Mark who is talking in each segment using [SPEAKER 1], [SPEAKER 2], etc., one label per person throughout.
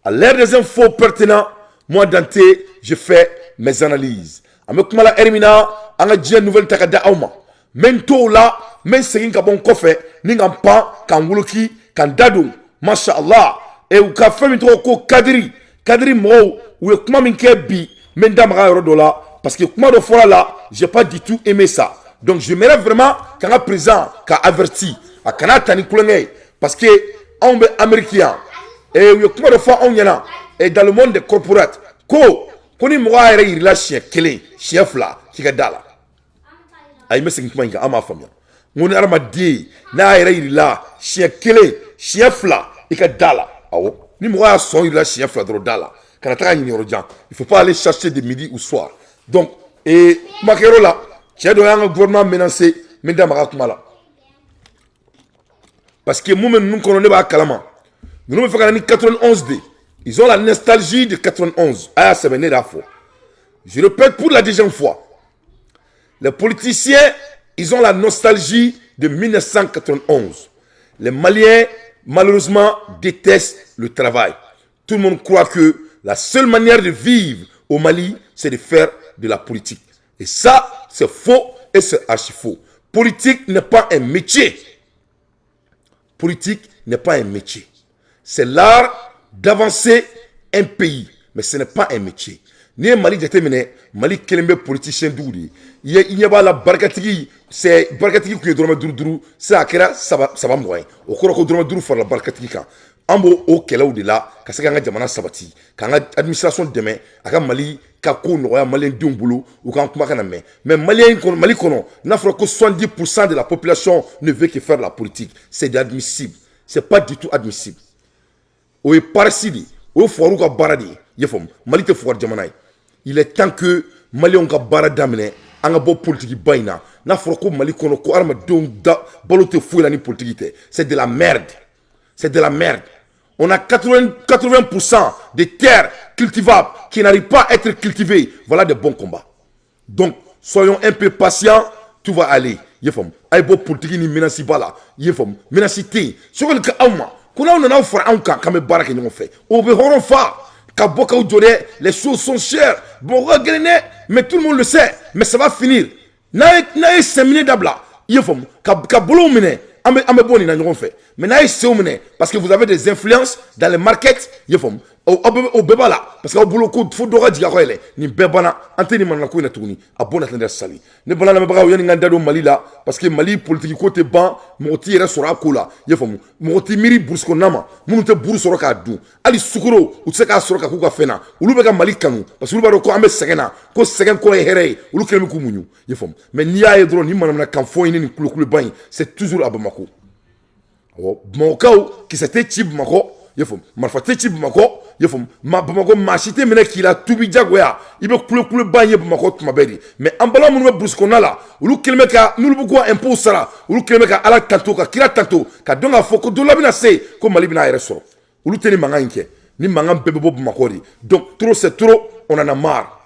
[SPEAKER 1] À l'heure des infos pertinents, moi Dante, je fais mes analyses. An bɛ kuma la heure min na, an ka diɲɛ nouvelle ta ka di aw ma. N bɛ n to o la, n bɛ n segin ka bɔ n kɔfɛ ni ka n pan ka n woloki ka n da don, masha Allah, e u ka fɛn min tɔgɔ ko kadiri kadiri mɔgɔw, u ye kuma min kɛ bi, n bɛ n da maga yɔrɔ dɔ la parce que kuma dɔ fɔra la, j'ai pas du tout aimé ça. Donc j'aimerais vraiment k'an ka président ka averti, a kana ta ni kulonkɛ ye, parce que anw bɛ Amérique yan et u ye kuma dɔ fɔ anw ɲɛna et dans le monde des corporates ko ni mɔgɔ y'a yɛrɛ yirila siɲɛ kelen, siɲɛ fila, k'i ka da la. Ayi, n bɛ segin kuma in kan, an m'a faamuya. N ko ni hadamaden n'a yɛrɛ yirila siɲɛ kelen, siɲɛ fila, i ka da la. Awɔ, ni mɔgɔ y'a sɔn yirila siɲɛ fila dɔrɔn, da la, kana taga ɲini yɔrɔ jan. Il faut pas aller chercher de midi ou soir. Donc et kumakɛyɔrɔ la, cɛ dɔ y'an ka gouvernement menacé, n bɛ da maga kuma la parce que mun bɛ ninnu kɔnɔ, ne b'a kalama. Ninnu bɛ fɛ ka na ni 91 de, ils ont la nostalgie de 91. A y'a sɛbɛn, ne y'a fɔ, je répète pour la deuxième fois: les politiciens, ils ont la nostalgie de 1991. Les Maliens, malheureusement, détestent le travail. Tout le monde croit que la seule manière de vivre au Mali, c'est de faire de la politique. Et ça, c'est faux et c'est archi faux. Politique n'est pas un métier. Politique n'est pas un métier. C'est l'art d'avancer un pays, mais ce n'est pas un métier. N'i ye Mali jateminɛ, Mali kelen bɛ politicien dugu de ye. I ye, i ɲɛ b'a la, barikatigi, c'est barikatigi tun ye dɔrɔmɛ duuru duuru, sisan a kɛra saba saba 20 ye. O kɔrɔ ko dɔrɔmɛ 5 farala barikatigi kan. An b'o o kɛlɛw de la ka se k'an ka jamana sabati, k'an ka administration dɛmɛ, a ka Mali ka ko nɔgɔya maliyɛndenw bolo, u k'an kuma kana mɛn. Mais maliyɛn kɔnɔ, Mali kɔnɔ, n'a fɔra ko 70 % de la population ne veut que faire la politique, c'est admissible? C'est pas du tout admissible. O ye paresse de ye, o ye fugariw ka baara de ye. I y'a faamu? Mali tɛ fugari jamana ye. Il est temps que maliyɛnw ka baara daminɛ, an ka bɔ politiki ba in na. N'a fɔra ko Mali kɔnɔ ko hadamadenw da balo tɛ foyi la ni politiki tɛ, c'est de la merde, c'est de la merde. On a 80, 80% des terres cultivables qui n'arrivent pas à être cultivées. Voilà des bons combats. Donc, soyons un peu patients, tout va aller. I y'a faamu? A ye bɔ politiki ni menace ba la. I y'a faamu? Menace tɛ yen. Sogɛli ka aw ma ko n'aw nana aw fara anw kan k'an bɛ baara kɛ ɲɔgɔn fɛ, o bɛ hɔrɔn fa ka bɔ k'aw jɔ dɛ. Les choses sont chères, Bamakɔ ka gɛlɛn dɛ, mais tout le monde le sait, mais ça va finir. N'a ye sɛminɛ dabila, i y'a faamu, ka bolow minɛ, an bɛ bɔ nin na ɲɔgɔn fɛ. Mais n'a ye senw minɛ, parce que vous avez des influences dans les markets, i y'a faamu, aw bɛɛ, o bɛɛ b'a la, parce que aw bolo ko fo dɔ ka jigin a ka yɛlɛ, nin bɛɛ banna. An tɛ nin manamana ko in na tuguni. A bɔ na sali ne bala lamɛnbagaw, yanni n ka n da don Mali la, parce que Mali politique ko tɛ ban, mɔgɔ t'i yɛrɛ sɔrɔ a ko la. I y'a faamu? Mɔgɔ t'i miiri brousse kɔnɔna ma, minnu tɛ buru sɔrɔ k'a dun, hali sukaro u tɛ se k'a sɔrɔ ka k'u ka fɛn na, olu bɛ ka Mali kanu parce que olu b'a dɔn ko an bɛ sɛgɛn na, ko sɛgɛn kɔrɔ ye hɛrɛ ye. Olu kɛlen bɛ k'u muɲu, i y'a faamu? Mais n'i y'a ye dɔrɔn, nin manamanakan fɔ in ni nin kulokuloba in, c'est toujours à Bamako. Awɔ, Bamakɔkaw, kisɛ tɛ ci Bamakɔ, i y'a faamu, marifa tɛ ci Bamakɔ, i y'a faamu, ma Bamakɔ maa si tɛ minɛ k'i la tubi jagoya. I bɛ kulokuloba in ye Bamakɔ tuma bɛɛ de. Mais an balima minnu bɛ brousse kɔnɔna la, olu kɛlen bɛ ka, n'olu bɛ k'u ka impôt sara, olu kɛlen bɛ ka Ala tanto, ka kira tanto, ka dɔn k'a fɔ ko don dɔ bɛna se ko Mali bɛna a yɛrɛ sɔrɔ. Olu tɛ nin mankan in kɛ, ni mankan bɛɛ bɛ bɔ Bamakɔ de. Donc trop, c'est trop, on en a marre.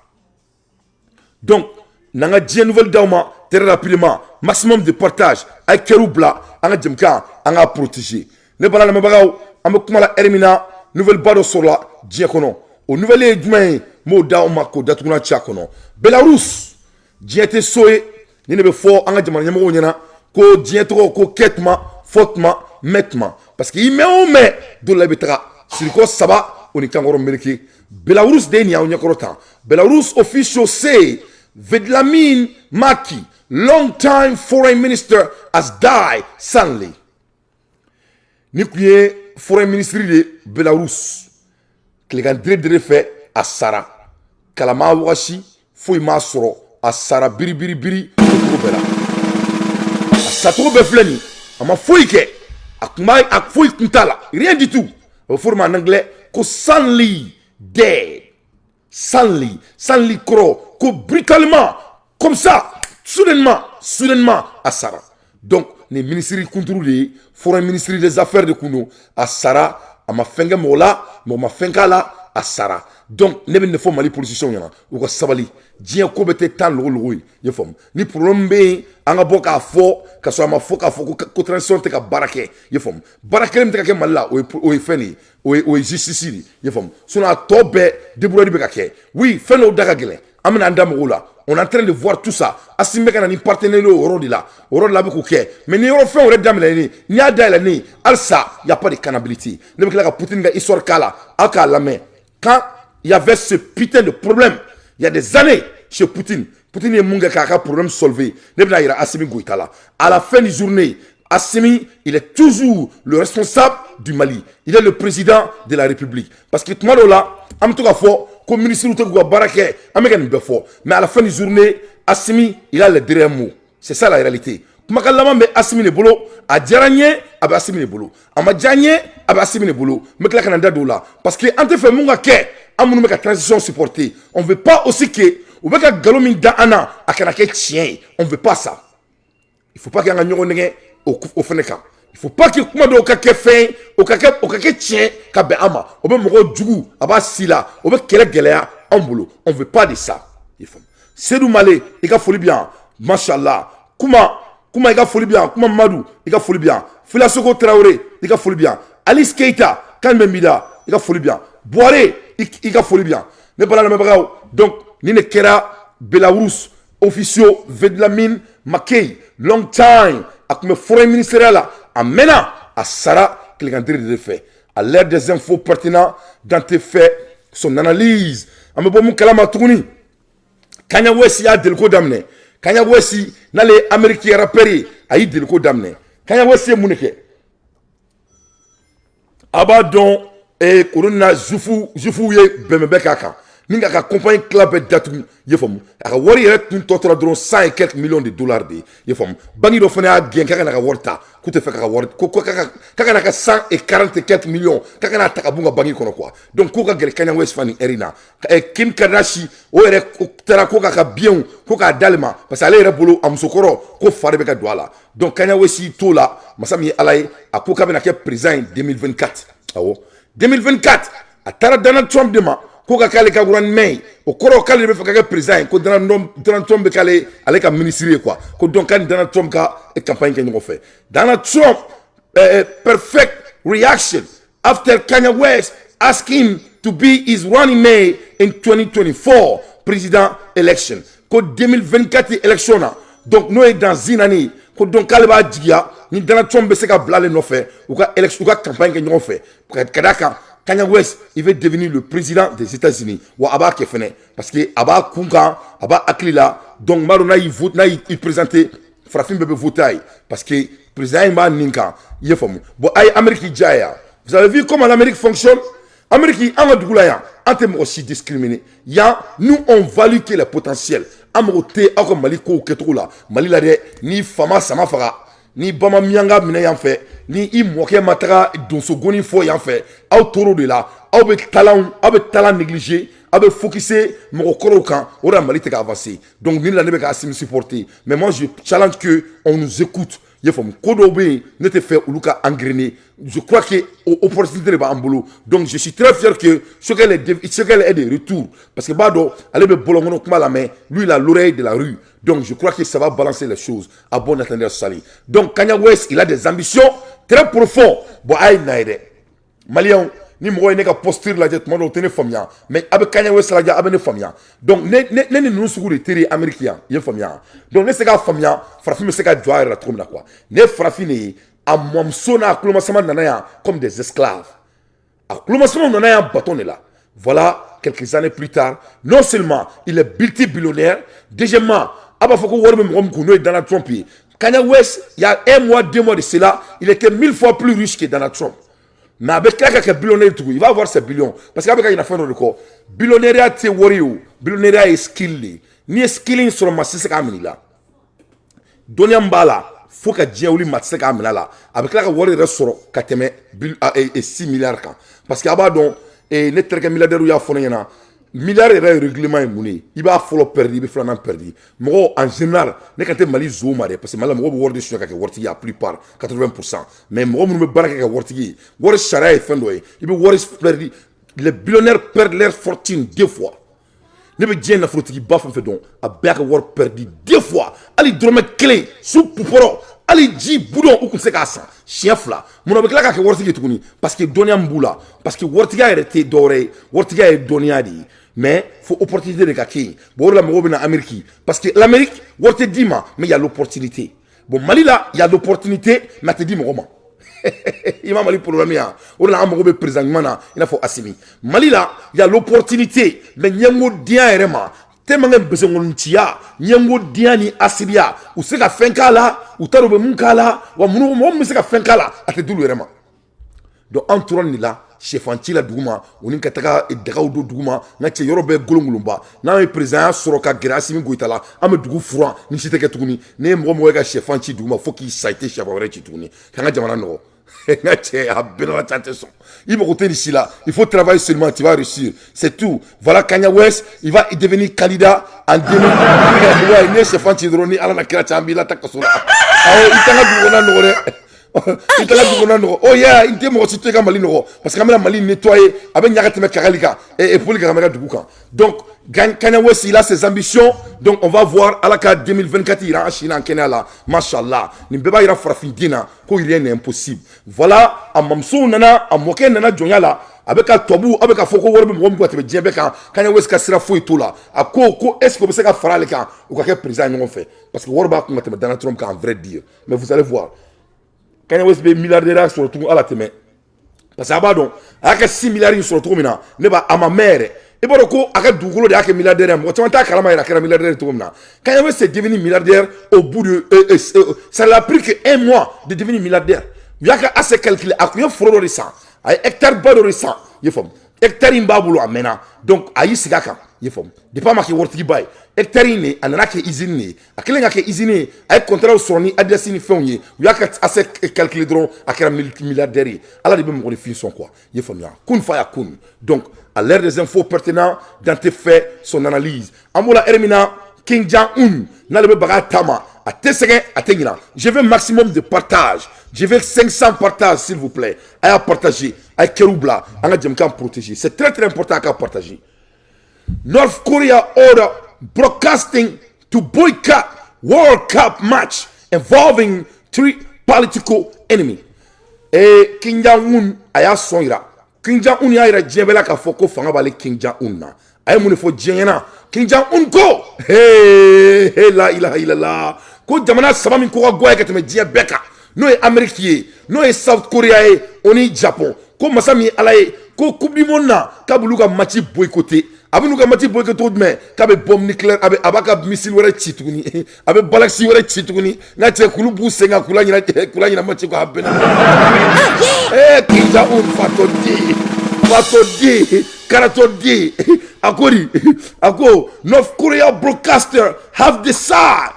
[SPEAKER 1] Donc n'an ka diɲɛ nouvelle d'aw ma très rapidement, maximum de partage, a ye kɛriw bila an ka jɛmukan, an k'a protéger. Ne bala lamɛnbagaw, an bɛ kuma la heure min na, nouvelle ba dɔ sɔrɔla diɲɛ kɔnɔ. O nouvelle ye jumɛn ye? N b'o d'aw ma k'o datugulan ci a kɔnɔ. Belarus, diɲɛ tɛ so ye. Ni ne bɛ fɔ an ka jamana ɲɛmɔgɔw ɲɛna ko diɲɛ tɔgɔ ko kɛ tuma, fɔ tuma, mɛn tuma, parce que i mɛn o mɛn, don la i bɛ taga sirikɔ saba o ni kankɔrɔ meleke. Belarus de ye nin y'aw ɲɛkɔrɔ tan. Belarus official say Vladimir Makey, long-time foreign minister, has died suddenly. Ni tun ye foreign minister de Belarus, tilegan dire dire fɛ a sara. Kalama wagasi foyi m'a sɔrɔ, a sara biribiri biri o cogo bɛɛ la. A sacogo bɛɛ filɛ nin, a ma foyi kɛ, a kun b'a a foyi kun t'a la, rien du tout. A bɛ fɔ o ma en anglais ko suddenly dead. Suddenly, suddenly kɔrɔ ko brutalement, comme ça, soudainement, soudainement a sara. Donc nin ministre kunturu de ye, foreign ministre des affaires de kun don. A sara, a ma fɛn kɛ mɔgɔ la, mɔgɔ ma fɛn k'a la, a sara. Donc ne bɛ nin fɔ Mali politiciens ɲɛna, u ka sabali. Diɲɛ ko bɛɛ tɛ taa logo ye, i ye faamu? Ni problème bɛ yen, an ka bɔ k'a fɔ, ka sɔrɔ a ma fɔ k'a fɔ ko transition tɛ ka baara kɛ, i ye faamu? Baara kelen min tɛ ka kɛ Mali la, o ye fɛn de ye, o ye justice de ye, i ye faamu? Sinon a tɔ bɛɛ, débrouillard bɛ ka kɛ. Oui, fɛn dɔw da ka gɛlɛn, an bɛna an da mɔgɔw la. On est en train de voir tout ça. Assimi bɛ ka na ni partenaire ye o yɔrɔ de la, o yɔrɔ de la a bɛ k'o kɛ. Mais ni yɔrɔ fɛn wɛrɛ daminɛ, n'i y'a dayɛlɛ ne halisa, y a pas de canabilité. Ne bɛ tila ka Poutine ka histoire k'a la, aw k'a lamɛn. Quand il y avait ce putain de problème il y a des années chez Poutine, Poutine ye mun kɛ k'a ka problème solver? Ne bɛna yira Assimi Goïta la. À la fin du journée, Assimi, il est toujours le responsable du Mali. Il est le président de la République. Parce que tuma dɔw la, an bɛ to k'a fɔ ko ministre tɛ k'u ka baara kɛ, an bɛ ka nin bɛɛ fɔ. Mais à la fin du journée, Assimi, il a le dernier mot. C'est ça la réalité. Kumakan laban bɛ Assimi de bolo. A diyara n ye, a bɛ Assimi de bolo. A ma diya n ye, a bɛ Assimi de bolo. N bɛ tila ka na n da don o la. Parce que an tɛ fɛ mun ka kɛ, an minnu bɛ ka transition supporter, on veut pas aussi que u bɛ ka nkalon min da an na, a kana kɛ tiɲɛ ye. On veut pas ça. Il faut pas que an ka ɲɔgɔn nɛgɛ o fɛnɛ kan. Il faut pas que kuma dɔw ka kɛ fɛn ye, o ka kɛ tiɲɛ ka bɛn an ma. O bɛ mɔgɔw jugu, a b'a si la, o bɛ kɛlɛ gɛlɛya anw bolo. On veut pas de ça. I faamu? Seydou Male, i ka foli bi yan, mashallah. Kuma kuma, i ka foli bi yan. Kuma Madu, i ka foli bi yan. Filasoko Traoré, i ka foli bi yan. Alice Keita kan bɛ mida, i ka foli bi yan. Buware, i ka foli bi yan. Ne bala lamɛnbagaw, donc nin de kɛra Belarus officier Vladimir Makey, long time a tun bɛ foreign ministériel la, a mɛnna, a sara tilekantiri de fɛ. À l'ère des infos pertinents, Dante fait son analyse. An bɛ bɔ mun kalama tuguni? Kanye West y'a deliko daminɛ. Kanye West, n'ale ye Amérique rappeur ye, a y'i deliko daminɛ. Kanye West ye mun de kɛ? A b'a dɔn olu na jufu ye bɛnbɛn k'a kan ni k'a ka compagnie tila bɛɛ datugu, i ye faamu? A ka wari yɛrɛ tun tɔ tora dɔrɔn 100 et quelques millions de dollars de ye, i ye faamu? Banque dɔ fana y'a gɛn k'a ka na ka wari ta, k'u tɛ fɛ k'a ka wari ko k'a ka na ka 140 et quelques millions, k'a ka n'a ta ka b'u ka banque kɔnɔ quoi. Donc ko ka gɛlɛn Kanye West fan nin heure in na. Kim Kardashian, o yɛrɛ taara ko k'a ka biens ko k'a d'ale ma, parce que ale yɛrɛ bolo, a musokɔrɔ ko fa de bɛ ka don a la. Donc Kanye West t'o la. Masa min ye Ala ye, a ko k'a bɛna kɛ président ye 2024. Awɔ, 2024. A taara Donald Trump de ma ko ka k'ale ka running mate. O kɔrɔ k'ale de bɛ fɛ ka kɛ président ye, ko Donald Trump bɛ k'ale ale ka ministre ye quoi. Ko donc k'ale ni Donald Trump ka campagne kɛ ɲɔgɔn fɛ. Donald Trump perfect reaction after Kanye West asked him to be his running mate in 2024 president election. Ko 2024 élection na, donc n'o ye dans une année, ko donc k'ale b'a jigiya ni Donald Trump bɛ se ka bila ale nɔfɛ, u ka élection, u ka campagne kɛ ɲɔgɔn fɛ, ka d'a kan Kanye West, il veut devenir le président des États-Unis. Wa a b'a kɛ fɛnɛ, parce que a b'a kun kan, a b'a hakili la. Donc n b'a dɔn n'a y'i vote, n'a y'i présenté, farafin bɛɛ bɛ voter a ye, parce que président in b'a nin kan, i ye faamu? Bon, a ye Amérique diya yan. Vous avez vu comment l'Amérique fonctionne? Amérique, an ka dugu la yan, an tɛ mɔgɔ si discriminer yan. Nous, on value que le potentiel. An mago tɛ aw ka Mali kow kɛcogo la. Mali la dɛ, ni fa ma sama faga, ni ba ma miyanka minɛ yan fɛ, ni i mɔkɛ ma taga donsogoni fɔ yan fɛ, aw tor'o de la. Aw bɛ talent, aw bɛ talent négliger, aw bɛ focuser mɔgɔkɔrɔw kan. O de la Mali tɛ ka avancer. Donc nin la, ne bɛ ka Assimi supporter, mais moi je challenge que on nous écoute, i ye faamu? Ko dɔw bɛ yen, ne tɛ fɛ olu ka engrainer. Je crois que opportunité de b'an bolo. Donc je suis très fier que Choguel est de retour, parce que b'a dɔn ale bɛ bɔlɔn kɔnɔ kuma lamɛn. Lui, il a l'oreille de la rue. Donc je crois que ça va balancer les choses. À bon entendeur, salut. Donc Kanye West, il a des ambitions très profondes. Bon, a ye na ye dɛ, Maliyɛnw. Ni mɔgɔ ye ne ka posture lajɛ tuma dɔw, o tɛ ne faamuya, mais a bɛ Kanye West lajɛ, a bɛ ne faamuya. Donc ne ni ninnu sugu de teri ye Amérique yan, i ye faamuya? Donc ne se k'a faamuya farafin bɛ se ka jɔ a yɛrɛ la cogo min na quoi. Ne ye farafin de ye. A mɔmuso n'a kulomasama nana yan comme des esclaves. A kulomasamaw nana yan bâton de la. Voilà, quelques années plus tard, non seulement il est multibillionnaire, deuxièmement, a b'a fɔ ko wari bɛ mɔgɔ min kun, n'o ye Donald Trump ye. Kanye West, il y a un mois, 2 mois de cela, il était 1000 fois plus riche que Donald Trump. Mais a bɛ tila ka kɛ billionnaire tugun. Il va avoir ses billions, parce que a bɛ ka ɲinɛ fɛn dɔ de kɔ. Billionnaire tɛ wari ye o, billionnaire ye skill de ye. N'i ye skill in sɔrɔ, maa si tɛ se k'a minɛ i la. Dɔnniya min b'a la, fo ka diɲɛ wuli, maa tɛ se k'a minɛ a la. A bɛ tila ka wari yɛrɛ sɔrɔ ka tɛmɛ 6 milliards kan, parce que a b'a dɔn, ne terikɛ milliardaire y'a fɔ ne ɲɛna, milliard yɛrɛ règlement ye mun ye? I b'a fɔlɔ perdu, i bɛ filanan perdu. Mɔgɔ en général, ne kan tɛ Mali zo ma dɛ, parce que Mali la, mɔgɔw bɛ wari de suɲɛ ka kɛ waritigi ye, a plupart 80%. Mais mɔgɔ minnu bɛ baara kɛ ka waritigi ye, wari sariya ye fɛn dɔ ye. I bɛ wari perdu. Les billionnaires perdent leur fortune deux fois. Ne bɛ diɲɛ nafolotigiba fɛn fɛn dɔn, a bɛɛ y'a ka wari perdu deux fois. Hali dɔrɔmɛ kelen su pupɔrɔ, hali ji budon, u tun tɛ se k'a san siɲɛ fila. Munna u bɛ tila k'a kɛ waritigi ye tuguni? Parce que dɔnniya min b'u la, parce que waritigiya yɛrɛ tɛ dɔwɛrɛ ye, waritigiya ye dɔnniya de ye. Mais fo opportunité de ka kɛ yen. Bon, o de la mɔgɔw bɛ na Amérique, parce que l'Amérique, wari tɛ d'i ma, mais il y a l'opportunité. Bon, Mali la, il y a l'opportunité, mais a tɛ di mɔgɔ ma. I ma Mali problème yan. O de la an mago bɛ président ɲuman na, i n'a fɔ Assimi. Mali la, il y a l'opportunité, mais ɲɛngodenya yɛrɛ ma tellement que besonkɔniciya, ɲɛngodenya ni asiriya, u se ka fɛn k'a la, u t'a dɔn u bɛ mun k'a la. Wa minnu, mɔgɔ min bɛ se ka fɛn k'a la, a tɛ d'olu yɛrɛ ma. Donc an tora nin de la, sɛfan ci la dugu ma, o ni ka taga dagaw don dugu ma. N ka cɛ, yɔrɔ bɛɛ golongolonba. N'an ye président sɔrɔ ka gɛrɛ Assimi Goïta la, an bɛ dugu furan ni si tɛ kɛ tuguni. Ne ye mɔgɔ mɔgɔ ye ka sɛfan ci dugu ma, fo k'i sa, i tɛ sɛfan wɛrɛ ci tuguni k'an ka jamana nɔgɔ. N ka cɛ, a bɛɛ n'a ca tɛ sɔn. I mago tɛ nin si la, il faut travailler seulement, tu vas réussir, c'est tout. Voilà, Kanye West, il va devenir candidat en 2000. Ouais, n'i ye sɛfan ci dɔrɔn, ni Ala na kira cɛ, an b'i la ta kaso la. Awɔ, i t'an ka dugu kɔnɔna nɔgɔ dɛ, i tɛ ka dugu kɔnɔna nɔgɔ. Oh yeah, n tɛ mɔgɔ si to i ka Mali nɔgɔ, parce que an bɛna Mali nettoyer. A bɛ ɲa ka tɛmɛ Kagali kan et Paul Kagame ka dugu kan. Donc Kanye West, il a ses ambitions. Donc on va voir. Ala ka 2024 yira an si n'an kɛnɛya la, mashallah. Nin bɛɛ b'a yira farafin den na ko rien n'est impossible. Voilà, a mamusow nana, a mɔkɛ nana jɔnya la. A bɛ ka tubabu, a bɛ ka fɔ ko wari bɛ mɔgɔ min kun ka tɛmɛ diɲɛ bɛɛ kan. Kanye West ka sira foyi t'o la. A ko ko est ce que o bɛ se ka fara ale kan, u ka kɛ président ɲɔgɔn fɛ, parce que wari b'a kun ka tɛmɛ Donald Trump kan, en vrai dire. Mais vous allez voir, Kanye West bɛ milliardaire sɔrɔ tugun ala tɛmɛ, parce que a b'a dɔn a y'a ka 6 milliards in sɔrɔ cogo min na. Ne b'a a ma mɛn yɛrɛ. I b'a dɔn ko a ka dugukolo de y'a kɛ milliardaire ye. Mɔgɔ caman t'a kalama yɛrɛ, a kɛra milliardaire cogo min na. Kanye West est devenu milliardaire au bout de ça l'a pris que un mois de devenir milliardaire. U y'a ka assez calculé. A tun ye foro dɔ de san, a ye hectare ba dɔ de san, i ye faamu. Hectare in b'a bolo a mɛnna, donc a y'i sigi a kan, i ye faamu. Depuis a ma kɛ waritigiba ye, hectare in de a nana kɛ usine de ye. A kɛlen ka kɛ usine ye, a ye contrat sɔrɔ ni Adidas ni fɛnw ye. U y'a ka assez calculé dɔrɔn, a kɛra milliardaire ye. Ala de bɛ mɔgɔninfin sɔn quoi, i ye faamuya. Kun fa ya kun. Donc à l'ère des infos pertinents, Dante fait son analyse. An b'o la heure min na, Kim Jong-un n'ale bɛ baga ta ma, a tɛ sɛgɛn, a tɛ ɲina. Je veux maximum de partage, je veux 500 partages, s'il vous plaît. A y'a partager, a ye kɛriw bila, an ka jɛmukan protéger, c'est très très important, a ka partager. North Korea order broadcasting to boycott World Cup match involving three political enemy. Et Kim Jong-un a y'a sɔn yira. Kim Jong-un y'a yira diɲɛ bɛɛ la k'a fɔ ko fanga b'ale Kim Jong-un na. A ye mun de fɔ diɲɛ ɲɛna? Kim Jong-un ko hey, hey, la ilaha illallah, ko jamana saba min ko ka go ye ka tɛmɛ diɲɛ bɛɛ kan, n'o ye Amérique ye, n'o ye South Korea ye, o ni Japon, ko masa min ye Ala ye, ko Coupe du monde na, k'a b'olu ka match boycotter. A bɛ n'u ka match boycotter cogo jumɛn? K'a bɛ bombe nucléaire, a bɛ a b'a ka missile wɛrɛ ci tuguni, a bɛ balaxi wɛrɛ ci tuguni. N ka cɛ, kulu b'u sen kan k'u la ɲina, k'u la ɲina match kɔ. A bɛɛ na Kim Jong-un, fatɔ den, fatɔ den, karatɔ den. A ko di? A ko North Korea broadcaster have decided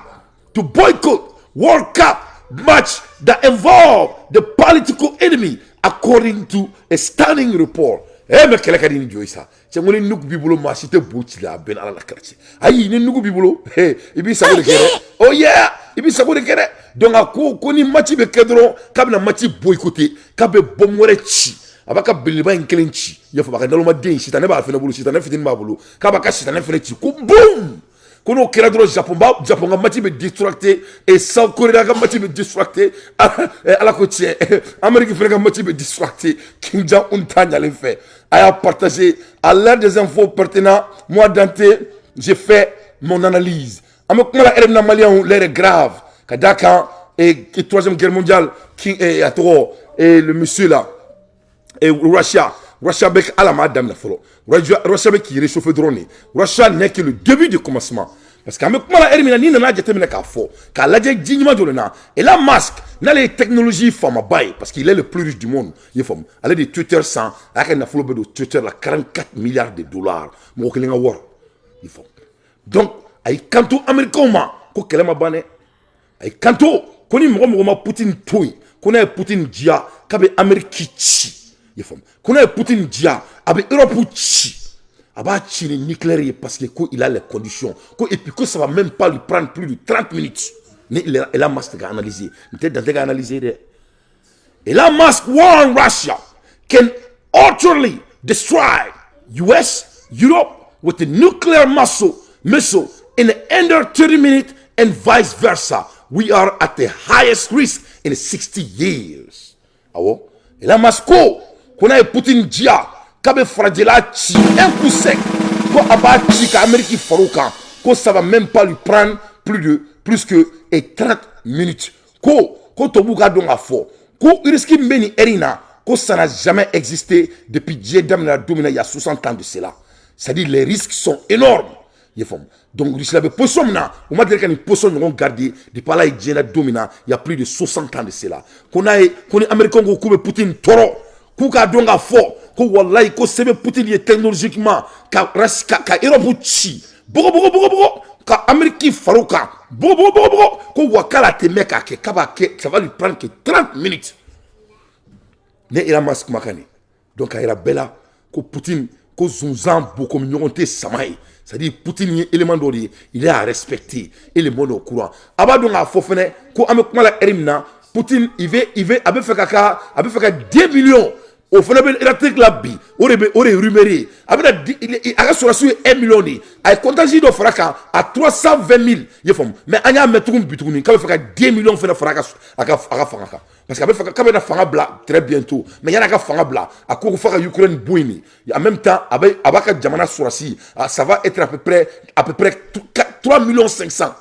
[SPEAKER 1] to boycott World Cup match that involve the political enemy, according to a stunning report. Eh, mais kɛlɛ ka di ni jɔ ye sa. Cɛ, ko ni nugu b'i bolo, maa si tɛ bo ci la. A bɛɛ ni Ala la kɛlɛ cɛ. Ayi, ni nugu b'i bolo, i b'i sago de kɛ dɛ. Oh yeah, i b'i sago de kɛ dɛ. Donc a ko ko ni match bɛ kɛ dɔrɔn, k'a bɛna match boycotter, k'a bɛ bombe wɛrɛ ci, a b'a ka belebeleba in kelen ci, i y'a faamu, a ka nalomaden in, sitanɛ b'a fɛnɛ bolo, sitanɛ fitinin b'a bolo, k'a b'a ka sitanɛ fɛnɛ ci, ko boum. Ko n'o kɛra dɔrɔn, Japon ba, Japon ka match bɛ distracté et South Korea ka match bɛ distracté. Ala ko tiɲɛ, Amérique fɛnɛ ka match bɛ distracté. Kim Jong Un ta ɲalen fɛ. A y'a partagé. À l'ère des infos pertinents, moi Dante, j'ai fait mon analyse. An bɛ kuma la heure min na, maliyɛnw, l'heure est grave, ka d'a kan et troisième guerre mondiale qui a tɔgɔ et le monsieur là et Russia, Russia bɛ, ala m'a daminɛ fɔlɔ. Russia bɛ k'i réchauffer dɔrɔn de. Russia n'est que le début du commencement, parce que an bɛ kuma la heure min na, n'i nana jateminɛ k'a fɔ k'a lajɛ ji ɲuman jɔ na, Elon Musk, n'ale ye technologie faamaba ye, parce qu'il est le plus riche du monde, i ye faamu, ale de ye Twitter san, a y'a ka nafolo bɛɛ don Twitter la, 44 milliards de dollars, mɔgɔ kelen ka wari, i ye faamu. Donc a y'i kanto Américains ma ko kɛlɛ ma ban dɛ. A y'i kanto ko ni mɔgɔ mɔgɔ ma Poutine to yen, ko n'a ye Poutine diya, k'a bɛ Amérique ci, i ye faamu, ko n'a ye Poutine diya, a bɛ Europe ci, a b'a ci ni nucléaire ye, parce que ko il a les conditions, ko et puis ko ça va même pas lui prendre plus de 30 minutes. Ni Elon Musk ka analyser, n tɛ Dante ka analyser dɛ. Elon Musk warned Russia can utterly destroy US, Europe with the nuclear missile in the under 30 minutes and vice versa. We are at the highest risk in 60 years. Awɔ, Elon Musk ko ko n'a ye Putin diya, k'a bɛ farajɛla ci un coup sec, ko a b'a ci ka Amérique far'o kan, ko ça va même pas lui prendre plus que et 30 minutes. Ko tubabuw k'a dɔn k'a fɔ ko risque min bɛ nin heure in na, ko ça n'a jamais existé depuis diɲɛ daminɛna don min na, il y a 60 ans de cela. C'est-à-dire, les risques sont énormes, i ye faamu. Donc Russie bɛ position min na, u ma deli ka nin position ɲɔgɔn garder depuis Ala ye diɲɛ da don min na, il y a plus de 60 ans de cela. Ko n'a ye, ko ni Américain ko k'u bɛ Poutine tɔɔrɔ, k'u k'a dɔn k'a fɔ ko walayi, ko se bɛ Poutine ye technologiquement ka Europe ci bɔgɔ bɔgɔ bɔgɔ bɔgɔ, ka Amérique far'o kan bɔgɔ bɔgɔ bɔgɔ bɔgɔ, ko wa k'ale tɛ mɛn k'a kɛ, k'a b'a kɛ, ça va lui prendre que 30 minutes. Ne Elon Musk kumakan de. Donc a yira bɛɛ la ko Poutine, ko zonzan bokomi ɲɔgɔn tɛ sama ye. C'est à dire, Poutine ye élément dɔ de ye, il est à respecter et le monde est au courant. A b'a dɔn k'a fɔ fɛnɛ ko an bɛ kuma la heure min na, Poutine, il veut a bɛ fɛ ka 2 millions, o fana bɛ électrique la bi, o de bɛ, o de ye rumeur ye. A bɛna di, a ka sɔrɔdasiw ye 1 million de ye, a ye contingent dɔ fara kan à 320 000, i ye faamu. Mais an y'a mɛn tugun bi tuguni k'a bɛ fɛ ka 2 millions fana fara a ka fanga kan, parce que a bɛ fɛ k'a bɛna fanga bila très bientôt. Mais yan'a ka fanga bila, a ko f'a ka Ukraine bɔ yen de. En même temps, a b'a ka jamana sɔrɔdasi, ça va être à peu près 3 millions 500,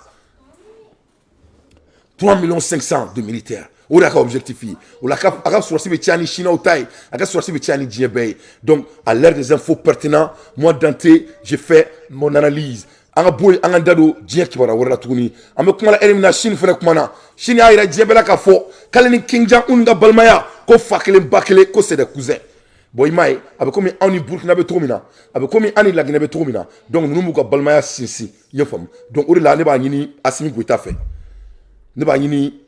[SPEAKER 1] 3 millions 500 de militaires. O de y'a ka objectif ye. O la, a ka sɔrɔdasi bɛ caya ni Chinois ta ye, a ka sɔrɔdasi bɛ caya ni diɲɛ bɛɛ ye. Donc à l'ère des infos pertinents, moi Dante, j'ai fait mon analyse. An ka bɔ yen, an ka da don diɲɛ kibaruya wɛrɛ la tuguni. An bɛ kuma la heure min na, Chine fɛnɛ kumana. Chine y'a yira diɲɛ bɛɛ la k'a fɔ k'ale ni Kim Jong Un ka balimaya, ko fa kelen ba kelen, ko c'est des cousins. Bon, i m'a ye, a bɛ komi anw ni Burukina bɛ cogo min na, a bɛ komi an ni Laginɛ bɛ cogo min na. Donc ninnu b'u ka balimaya sinsin, i ye faamu. Donc o de la, ne b'a ɲini Assimi Goïta fɛ, ne b'a ɲini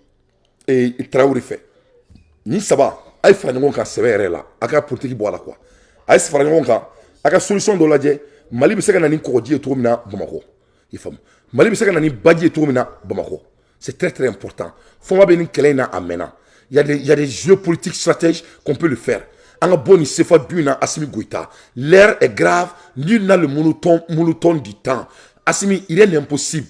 [SPEAKER 1] Tarawele fɛ, ni saba a ye fara ɲɔgɔn kan sɛbɛ yɛrɛ la, a ka politique bɔ a la quoi. A ye fara ɲɔgɔn kan, a ka solution dɔ lajɛ. Mali bɛ se ka na ni kɔgɔji ye cogo min na Bamakɔ, i faamu, Mali bɛ se ka na ni baji ye cogo min na Bamakɔ, c'est très très important. Fɔnba bɛ nin kɛlɛ in na, a mɛnna. Il y a des jeux politiques stratèges qu'on peut le faire. An ka bɔ nin CFA dun in na. Assimi Goïta, l'heure est grave, nul n'a le monotone du temps. Assimi, rien n'est impossible.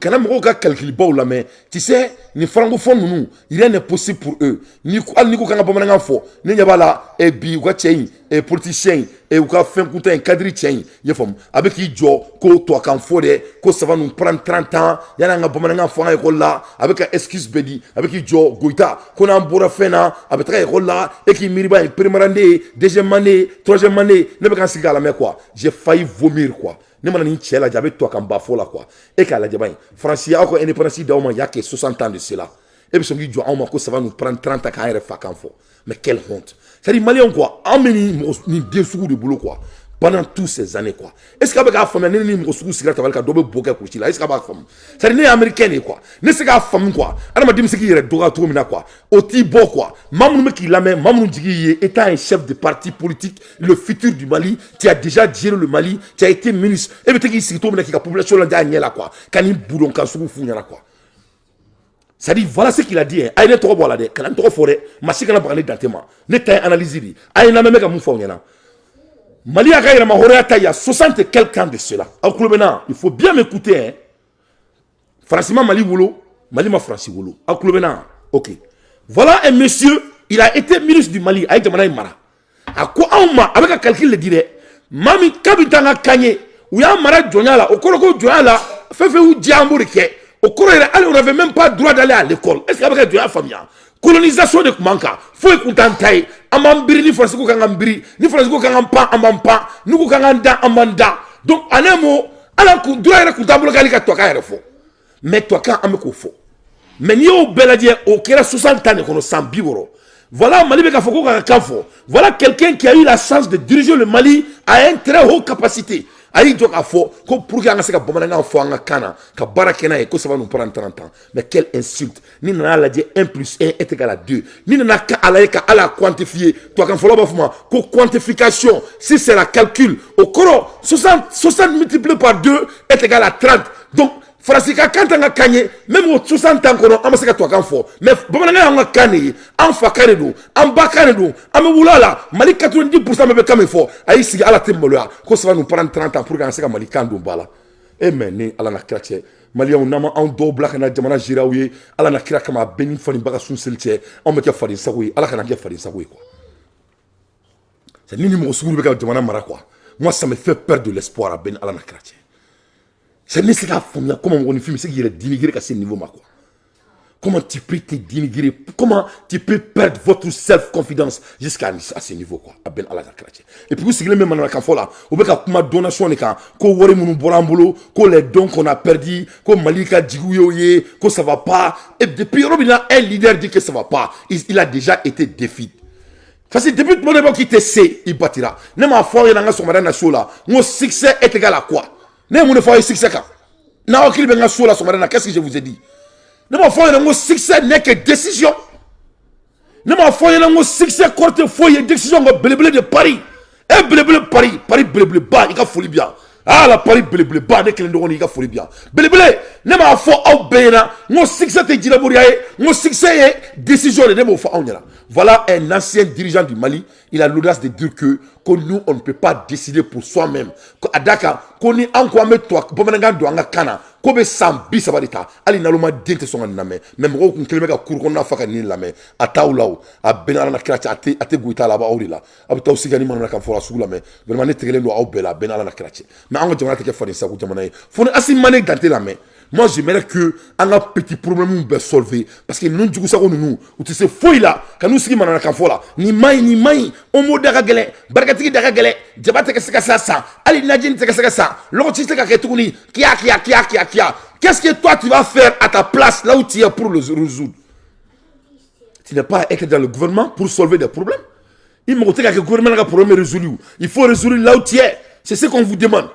[SPEAKER 1] Kana mɔgɔw ka calcul baw lamɛn. Tu sais, ni francophone ninnu, rien n'est possible pour eux. Ni hali n'i ko k'an ka bamanankan fɔ, ne ɲɛ b'a la bi, u ka cɛ in, politicien in, u ka fɛn kuntan in, cadre cɛ in, i y'a faamu, a bɛ k'i jɔ ko tubabukan fɔ dɛ, ko ça va nous prendre 30 ans yanni an ka bamanankan fɔ an ka école la. A bɛ ka excuse bɛɛ di, a bɛ k'i jɔ Goïta ko n'an bɔra fɛn na, a bɛ taga école la. E k'i miiri ba ye première année, deuxième année, troisième année, ne bɛ ka n sigi k'a lamɛn quoi, j'ai failli vomir quoi. Ne mana nin cɛ lajɛ, a bɛ tubabukan ba fɔ la quoi. E k'a lajɛ ba in, Faransi y'aw ka indépendance d'aw ma, il y a que 60 ans de cela, e bɛ sɔn k'i jɔ anw ma ko ça va nous prendre 30 ans k'an yɛrɛ fa kan fɔ. Mais quelle honte! C'est à dire, maliyɛnw quoi, an bɛ nin mɔgɔ nin den sugu de bolo quoi, pendant toutes ces années quoi. Est ce que a bɛ k'a faamuya? Ne ni mɔgɔ sugu sigira tabali kan, dɔ bɛ bo kɛ kurusi la. Est ce que a b'a faamu? C'est à dire, ne ye américain de ye quoi, ne se k'a faamu quoi. Adamaden bɛ se k'i yɛrɛ dɔgɔya cogo min na quoi, o t'i bɔ quoi. Maa minnu bɛ k'i lamɛn, maa minnu jigi ye, étant un chef de parti politique, le futur du Mali, tu as déjà géré le Mali, tu as été ministre, e bɛ to k'i sigi cogo min na k'i ka population lajɛ a ɲɛ la quoi, ka nin budon kan sugu f'u ɲɛna quoi. C'est à dire, voilà ce qu'il a dit, hein. A ye ne tɔgɔ bɔ a la dɛ, kana n tɔgɔ fɔ dɛ, maa si kana baga ne Dante ma. Ne ta ye analyse de ye. A ye n lamɛn, bɛ ka mun fɔ aw ɲɛna. Mali y'a ka yɛrɛma hɔrɔnya ta il y a 60 et quelques ans de cela. Aw tulo bɛ n na, il faut bien m'écouter, hein. Faransi ma Mali wolo, Mali ma Faransi wolo. Aw tulo bɛ n na, ok. Voilà un monsieur, il a été ministre du Mali, a ye jamana in mara. A ko anw ma, a bɛ ka calcul de di dɛ, maa min k'a bɛ taa an ka kan ye, u y'an mara jɔnya la, o kɔrɔ ko jɔnya la, fɛn fɛn y'u diya, an b'o de kɛ. O kɔrɔ yɛrɛ, hali on n'avait même pas droit d'aller à l'école. Est ce que a bɛ ka jɔnya faamuya? Colonisation de tun b'an kan, foyi tun t'an ta ye. An b'an biri ni Faransi ko k'an k'an biri, ni Faransi ko k'an k'an pan, an b'an pan, n'u ko k'an k'an da, an b'an da. Donc en un mot, ala kun droit yɛrɛ tun t'an bolo k'ale ka tubabukan yɛrɛ fɔ. Mais tubabukan, an bɛ k'o fɔ. Mais n'i y'o bɛɛ lajɛ, o kɛra 60 ans de kɔnɔ, san 60. Voilà, Mali bɛ k'a fɔ ko k'a ka kan fɔ. Voilà quelqu'un qui a eu la chance de diriger le Mali à une très haute capacité, a y'i jɔ k'a fɔ ko pour que an ka se ka bamanankan fɔ an ka kan na, ka baara kɛ n'a ye, ko ça va nous prendre 30 ans. Mais quelle insulte! Ni nana lajɛ, 1 plus 1 est égal à 2. Ni nana ka a lajɛ ka ala quantifier, tubabukan fɔlɔ b'a fɔ ma ko quantification, si c'est la calcul, o kɔrɔ 60, 60 multiplié par 2 est égal à 30. Donc Faransi ka kan t'an ka kan ye. Même o 60 ans kɔnɔ, an ma se ka tubabukan fɔ, mais bamanankan y'an ka kan de ye, an fa kan de don, an ba kan de don, an bɛ wolo a la. Mali 90 % bɛɛ bɛ kan min fɔ, a y'i sigi, ala tɛ maloya ko ça va nous prendre 30 ans pour que an se ka Mali kan don ba la. E mais ni ala na kira cɛ, Maliyɛnw, n'an ma anw dɔw bila ka na jamana gérer aw ye, ala na kira kama, a bɛɛ ni fani baga sun seli cɛ, anw bɛ kɛ faden sago ye. Ala kana kɛ faden sago ye quoi. C'est ni mɔgɔ sugu bɛ ka jamana mara quoi. Moi, ça me fait perdre de l'espoir. A bɛɛ ni ala na kira cɛ, c'est ne se k'a faamuya comment mɔgɔninfin bɛ se k'i yɛrɛ dénigrer ka se niveau ma quoi. Comment tu peux te dénigrer? Comment tu peux perdre votre self-confiance jusqu'à à ce niveau quoi? A bɛɛ ni ala ka kira cɛ. Et puis u sigilen bɛ manamanakan fɔ la, u bɛ ka kuma donation de kan, ko wari minnu bɔra an bolo, ko les dons qu'on a perdu, ko Mali ka jigiw y'o ye, ko ça va pas. Et depuis yɔrɔ min na un leader dit que ça va pas, il a déjà été défait. Parce que depuis tuma dɔ i b'a k'i tɛ se, i batira. Ne m'a fɔ aw ɲɛna n ka sɔgɔmada na so la, n ko succès est égal à quoi? Ne ye mun de fɔ aw ye succès kan? N'aw hakili bɛ n ka so la sɔgɔmada na, qu'est-ce que je vous ai dit? Ne m'a fɔ aw ɲɛna n ko succès n'est que décision. Ne m'a fɔ aw ɲɛna n ko succès kɔrɔ tɛ foyi ye décision kɔ? Belebele de Paris, e belebele Paris, Paris belebeleba, i ka foli bi yan. Ah la Paris belebeleba, ne kelen dɔgɔnin, i ka foli bi yan belebele. Ne m'a fɔ aw bɛɛ ɲɛna n ko succès tɛ jinɛboriya ye, n ko succès ye décision de? Ne m'o fɔ aw ɲɛna? Voilà un ancien dirigeant du Mali, il a l'audace de dire que nous, on ne peut pas décider pour soi-même. A da kan ko ni an ko an bɛ to bamanankan don an ka kan na, ko bɛ san 30 de ta, hali naloma den tɛ sɔn ka nin lamɛn. Mais mɔgɔw kun kelen bɛ ka kuru kɔnɔna fa ka nin lamɛn. A t'aw la o, a bɛɛ ni ala na kira cɛ, a tɛ goyita la, a b'aw de la. A bɛ taa sigi ni manamanakan fɔra sugu la. Mais vraiment, ne tigɛlen don aw bɛɛ la, a bɛɛ ni ala na kira cɛ. Mais an ka jamana tɛ kɛ faden sago jamana ye fo ni Assimi ma ne Dante lamɛn. Moi, j'aimerais que an ka petit problème bɛɛ solver, parce que ninnu jugusago ninnu, u tɛ se foyi la ka n'u sigi manamanakan fɔ la. Nin man ɲi, nin man ɲi, omo da ka gɛlɛn, barikatigi da ka gɛlɛn, jaba tɛ ka se ka sa san, hali najini tɛ ka se ka san, lɔgɔti tɛ ka kɛ tuguni, kiya kiya kiya kiya kiya. Qu'est-ce que toi tu vas faire à ta place, là où tu es, pour le résoudre? Tu n'es pas à être dans le gouvernement pour solver des problèmes. Il m'a dit que le gouvernement a problème résolu. Il faut résoudre là où tu es. C'est ce qu'on vous demande.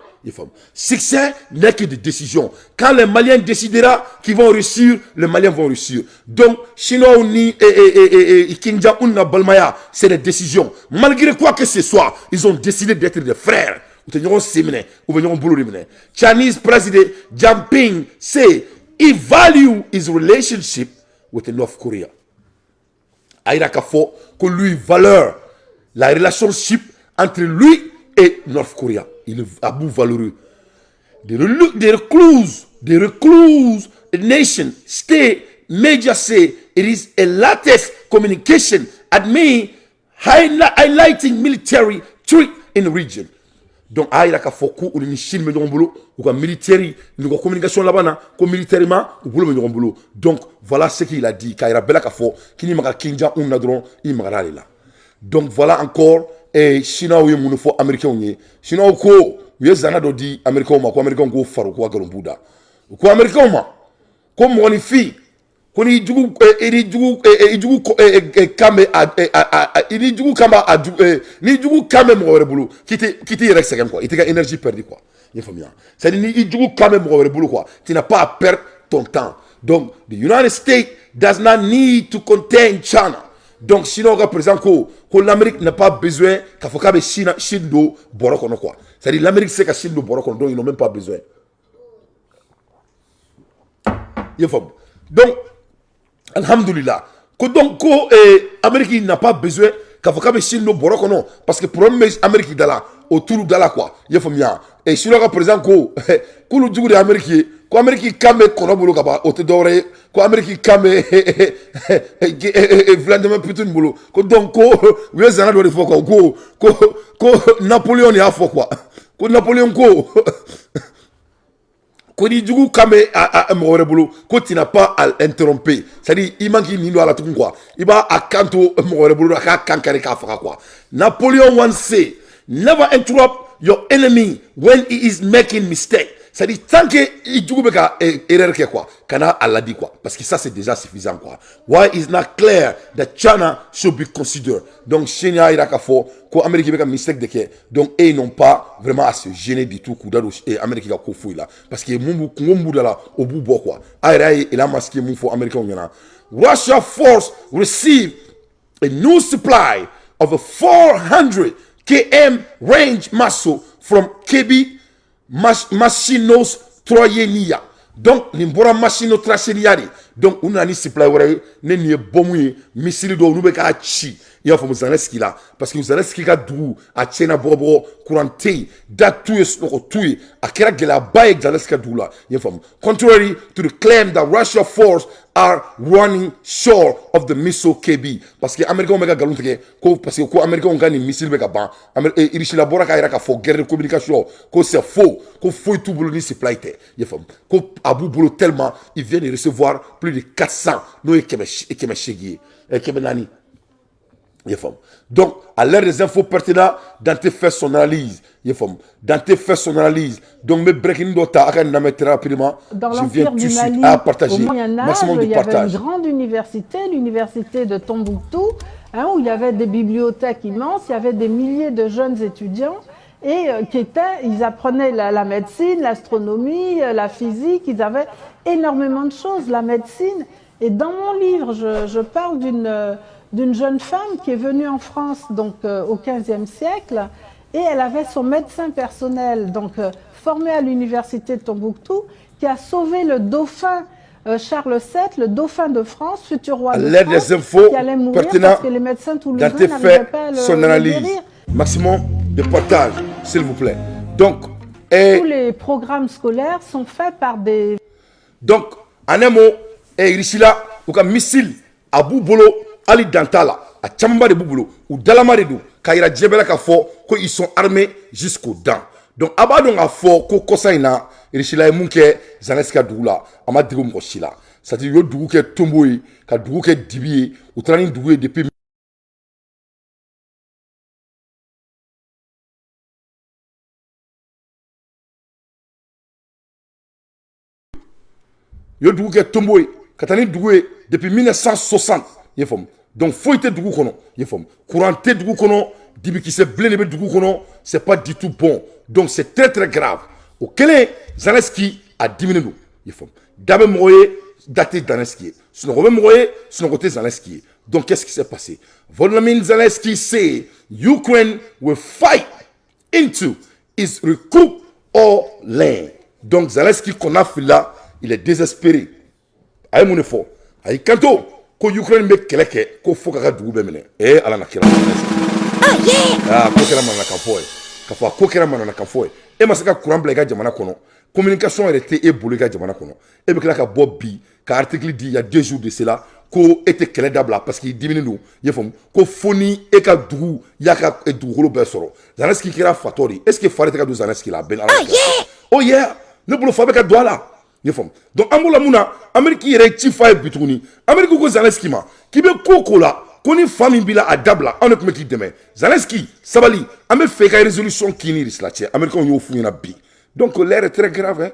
[SPEAKER 1] Succès n'est que des décisions. Quand les Maliens décidera qu'ils vont réussir, les Maliens vont réussir. Donc, Chinois ni et Kim Jong-un balimaya, c'est des décisions. Malgré quoi que ce soit, ils ont décidé d'être des frères. Chinese President Jinping say he value his relationship with the North Korea. A yira k'a fɔ ko lui valeur la relationship entre lui et North Korea. Il est à bout valeureux. The recluse nation state media say it is a latest communication admit highlighting military threat in the region. Donc a yira k'a fɔ ko olu ni Chine bɛ ɲɔgɔn bolo, u ka militaire n'u ka communication laban na, ko militairement u bolo bɛ ɲɔgɔn bolo. Donc voilà ce qu'il a dit, k'a yira bɛɛ la k'a fɔ k'i ni maga Kim Jong Un na dɔrɔn, i magara ale la. Donc voilà encore. Eh, Chinois ye mun fɔ Américains ye? Chinois ko u ye zana dɔ di Américains ma, ko Américains k'o faro, k'u ka nkalon b'u da. U ko Américains ma ko mɔgɔninfin, ko ni jugu i ni jugu i jugu kan bɛ a i ni jugu kan b'a a jugu ni jugu kan bɛ mɔgɔ wɛrɛ bolo, k'i tɛ yɛrɛ sɛgɛn quoi, i tɛ ka énergie perdre quoi. I y'a faamuya? C'est à dire, ni i jugu kan bɛ mɔgɔ wɛrɛ bolo quoi, tu n'as pas à perdre ton temps. Donc the United States does not need to contain China. Donc Chinois ka président ko l'Amérique n'a pas besoin k'a fɔ k'a bɛ Chine don bɔrɔ kɔnɔ quoi. C'est à dire, l'Amérique sait ka Chine don bɔrɔ kɔnɔ, donc ils n'ont même pas besoin. I y'a faamu? Donc alhamdulillah, ko donc ko Amérique n'a pas besoin k'a fɔ k'a bɛ Chine don bɔrɔ kɔnɔ, parce que problème bɛ Amérique da la, o turu da la quoi. I y'a faamuya? Et Chinois ka président ko k'olu jugu de ye Amérique ye, ko Amérique kan bɛ kɔnɔ bolo ka ban, o tɛ dɔwɛrɛ ye, ko Amérique kan bɛ Vladimir Poutine bolo. Ko donc ko u ye zana dɔ de fɔ quoi, ko Napoléon de y'a fɔ quoi, ko Napoléon ko ni jugu kan bɛ mɔgɔ wɛrɛ bolo, ko tu n'as pas à l'interrompre. C'est à dire, i man k'i nin don a la tugun quoi, i b'a a kan to mɔgɔ wɛrɛ bolo, a k'a kan kari k'a faga quoi. Napoleon once say, "Never interrupt your enemy when he is making mistake." C'est à dire, tant que i jugu bɛ ka erreur kɛ quoi, kana a ladi quoi, parce que ça, c'est déjà suffisant quoi. Why is not clear that China should be considered. Donc Chine y'a yira k'a fɔ ko Amérique bɛ ka mistake de kɛ. Donc et ils n'ont pas vraiment à se gêner du tout k'u da don Amérique ka ko foyi la, parce que mun b'u kungo min b'u da la, o b'u bɔ quoi. A yɛrɛ y'a ye Elon Musk ye mun fɔ Américains ɲɛna. Russia force receive a new supply of a 400 km range missile from KB Mashinostroyeniya. Donc nin bɔra machine traceriya de. Donc u nana ni supply wɛrɛ ye ne. Nin ye bombe ye, missile dɔw, olu bɛ k'a ci, i y'a faamu, Zelensky la, parce que Zelensky ka dugu a tiɲɛna bɔgɔbɔgɔ, courant tɛ yen, da t'u ye, sunɔgɔ t'u ye, a kɛra gɛlɛyaba ye Zelensky ka dugu la, i y'a faamu. Contrary to the claim that Russia force are running short of the missile KB, parce que Américains bɛ ka nkalon tigɛ ko parce que ko Américains ka nin missile bɛ ka ban. Russie la bɔra k'a yira k'a fɔ guerre de communication ko c'est faux, ko foyi t'u bolo ni supply tɛ, i y'a faamu, ko a b'u bolo tellement ils viennent de recevoir plus de 400, n'o ye 800 ye, 400, i y'a faamu. Donc à l'heure des infos pertinentes, Dante fait son analyse, i y'a faamu, Dante fait son analyse. Donc n bɛ breaking dɔ ta, a ka nin lamɛn très rapidement.
[SPEAKER 2] Dans
[SPEAKER 1] Je viens
[SPEAKER 2] l'Empire
[SPEAKER 1] tout
[SPEAKER 2] du
[SPEAKER 1] de suite
[SPEAKER 2] Mali,
[SPEAKER 1] à
[SPEAKER 2] au
[SPEAKER 1] partager
[SPEAKER 2] Moyen Âge,
[SPEAKER 1] maximum de
[SPEAKER 2] il y avait une
[SPEAKER 1] partage.
[SPEAKER 2] Grande université, l'université de Tombouctou, hein, où il y avait des bibliothèques immenses, il y avait des milliers de jeunes étudiants et ils apprenaient la médecine, l'astronomie, la physique, ils avaient énormément de choses, la médecine. Et dans mon livre, je parle d'une jeune femme qui est venue en France donc au XVe siècle et elle avait son médecin personnel, donc formé à l'université de Tombouctou, qui a sauvé le dauphin Charles VII, le dauphin de France, futur roi
[SPEAKER 1] À
[SPEAKER 2] de
[SPEAKER 1] l'ère
[SPEAKER 2] France,
[SPEAKER 1] des infos
[SPEAKER 2] qui allait mourir
[SPEAKER 1] pertinentes,
[SPEAKER 2] parce que les médecins toulousains
[SPEAKER 1] Dante
[SPEAKER 2] n'arrivaient
[SPEAKER 1] fait
[SPEAKER 2] pas à
[SPEAKER 1] son
[SPEAKER 2] le
[SPEAKER 1] analyse.
[SPEAKER 2] Guérir.
[SPEAKER 1] Maximum de partage, s'il vous plaît. Donc, et
[SPEAKER 2] Tous les programmes scolaires sont faits par des
[SPEAKER 1] donc, en un mot, et Russie la, u ka missile a b'u bolo, hali dan t'a la, a camanba de b'u bolo, u dalama de don k'a yira diɲɛ bɛɛ la k'a fɔ ko ils sont armés jusqu'aux dents. Donc a b'a dɔn k'a fɔ ko kɔsa in na, Russie la ye mun kɛ Zelensky ka dugu la, a ma dege mɔgɔ si la. C'est à dire u ye dugu kɛ tombeau ye, ka dugu kɛ dibi ye, u taara ni dugu ye depuis u ye dugu kɛ tombeau ye, ka taa ni dugu ye depuis 1960, i ye faamu. Donc foyi tɛ dugu kɔnɔ, i ye faamu, courant tɛ dugu kɔnɔ, dibikisɛ bilen de bɛ dugu kɔnɔ. C'est pas du tout bon, donc c'est très très grave. O kɛlen, Zelensky a diminen don, i ye faamu. Da bɛ mɔgɔ ye, da tɛ Zelensky ye, sunɔgɔ bɛ mɔgɔ ye, sunɔgɔ tɛ Zelensky ye. Donc qu'est-ce qui s'est passé? Volodymyr Zelensky say Ukraine will fight until it recoup all land. Donc Zelensky kɔnna filila, il est désespéré. A ye mun de fɔ? A y'i kanto ko Ukraine bɛ kɛlɛ kɛ ko fo k'a ka dugu bɛɛ minɛ. Ee Ala na kira, aa, ko kɛra mananakan fɔ ye, k'a fɔ a ko kɛra mananakan fɔ ye. E ma se ka courant bila i ka jamana kɔnɔ, communication yɛrɛ tɛ e bolo i ka jamana kɔnɔ, e bɛ tila ka bɔ bi ka article di il y a 2 jours de cela ko e tɛ kɛlɛ dabila parce que i diminen don, i y'a faamu, ko fo ni e ka dugu y'a ka dugukolo bɛɛ sɔrɔ. Zelensky kɛra fatɔ de ye. Est ce que fa de tɛ ka don Zelensky la? A bɛɛ ni Ala cɛ. Oh yeah, ne bolo fa bɛ ka don a la, i y'a faamu. Donc an b'o la mun na? Amérique yɛrɛ ye ci f'a ye bi tuguni. Amérique ko Zelensky ma k'i bɛ ko o ko la, ko ni fa min b'i la, a dabila, anw de tun bɛ k'i dɛmɛ. Zelensky, sabali, an bɛ fɛ i ka résolution k'i ni Russie la cɛ. Américains y'o f'u ɲɛna bi. Donc l'heure est très grave, hein,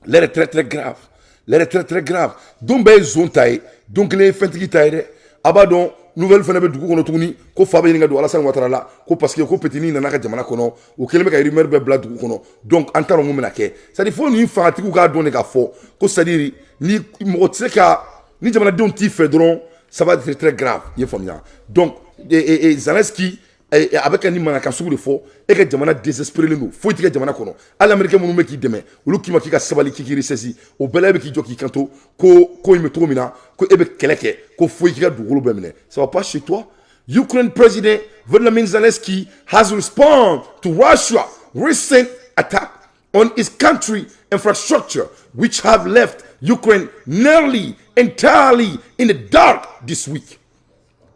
[SPEAKER 1] l'heure est très très grave, l'heure est très très grave. Don bɛɛ ye zon ta ye, don kelen ye fɛntigi ta ye dɛ. A b'a dɔn, nouvelle fana bɛ dugu kɔnɔ tuguni ko fa bɛ ɲini ka don Alassane Ouattara la, ko parce que ko petini nana ka jamana kɔnɔ, o kɛlen bɛ ka rumeur bɛɛ bila dugu kɔnɔ. Donc an t'a dɔn mun bɛna kɛ. C'est à dire fo nin fangatigiw k'a dɔn de k'a fɔ ko c'est à dire ni mɔgɔ tɛ se ka ni jamanadenw t'i fɛ dɔrɔn, ça va être très grave, i ye faamuya. Donc et Zelensky a bɛ ka nin mankan sugu de fɔ. E ka jamana désespéré don, foyi t'i ka jamana kɔnɔ, hali Américain minnu bɛ k'i dɛmɛ, olu k'i ma k'i ka sabali, k'i k'i ressaisi, o bɛɛ la e bɛ k'i jɔ k'i kanto ko ko in bɛ cogo min na, ko e bɛ kɛlɛ kɛ ko foyi k'i ka dugukolo bɛɛ minɛ. Ça va pas chez toi. Ukraine President Volodymyr Zelensky has responded to Russia recent attack on his country infrastructure, which have left Ukraine nearly entirely in the dark this week.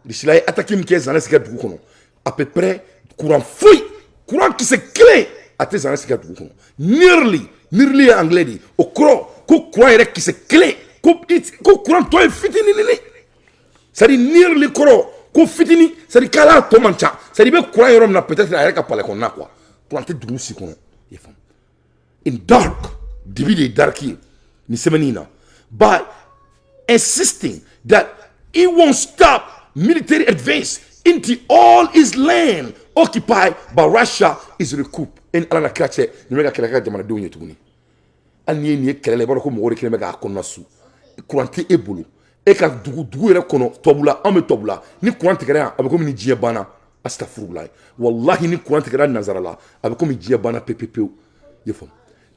[SPEAKER 1] Russie la ye attaque min kɛ Zelensky ka dugu kɔnɔ, à peu près courant foyi, courant kisɛ kelen a tɛ Zelensky ka dugu kɔnɔ. Nearly, nearly ye anglais de ye, o kɔrɔ ko courant yɛrɛ kisɛ kelen, ko courant tɔ ye fitinin. C'est à dire nearly kɔrɔ ko fitinin, c'est à dire k'ala tɔ man ca, c'est à dire i bɛ courant yɔrɔ min na, peut-être a yɛrɛ ka palais kɔnɔna quoi, courant tɛ dugu si kɔnɔ, i ye faamu. In dark, dibi de ye dark ye nin semaine in na, by insisting that he won't stop military advance until all his land occupied by Russia is recouped. E ni Ala na kira cɛ, nin bɛ ka kɛlɛ kɛ jamanadenw ye tuguni. Hali n'i ye nin ye kɛlɛ la, i b'a dɔn ko mɔgɔw de kɛlen bɛ k'a kɔnɔna su. Courant tɛ e bolo e ka dugu yɛrɛ kɔnɔ. Tubabula, anw bɛ tubabula, ni courant tigɛra yan, a bɛ komi ni diɲɛ banna. Astafurulayi, wallahi, ni courant tigɛra nanzara la, a bɛ komi diɲɛ banna pewu pewu, i ye faamu.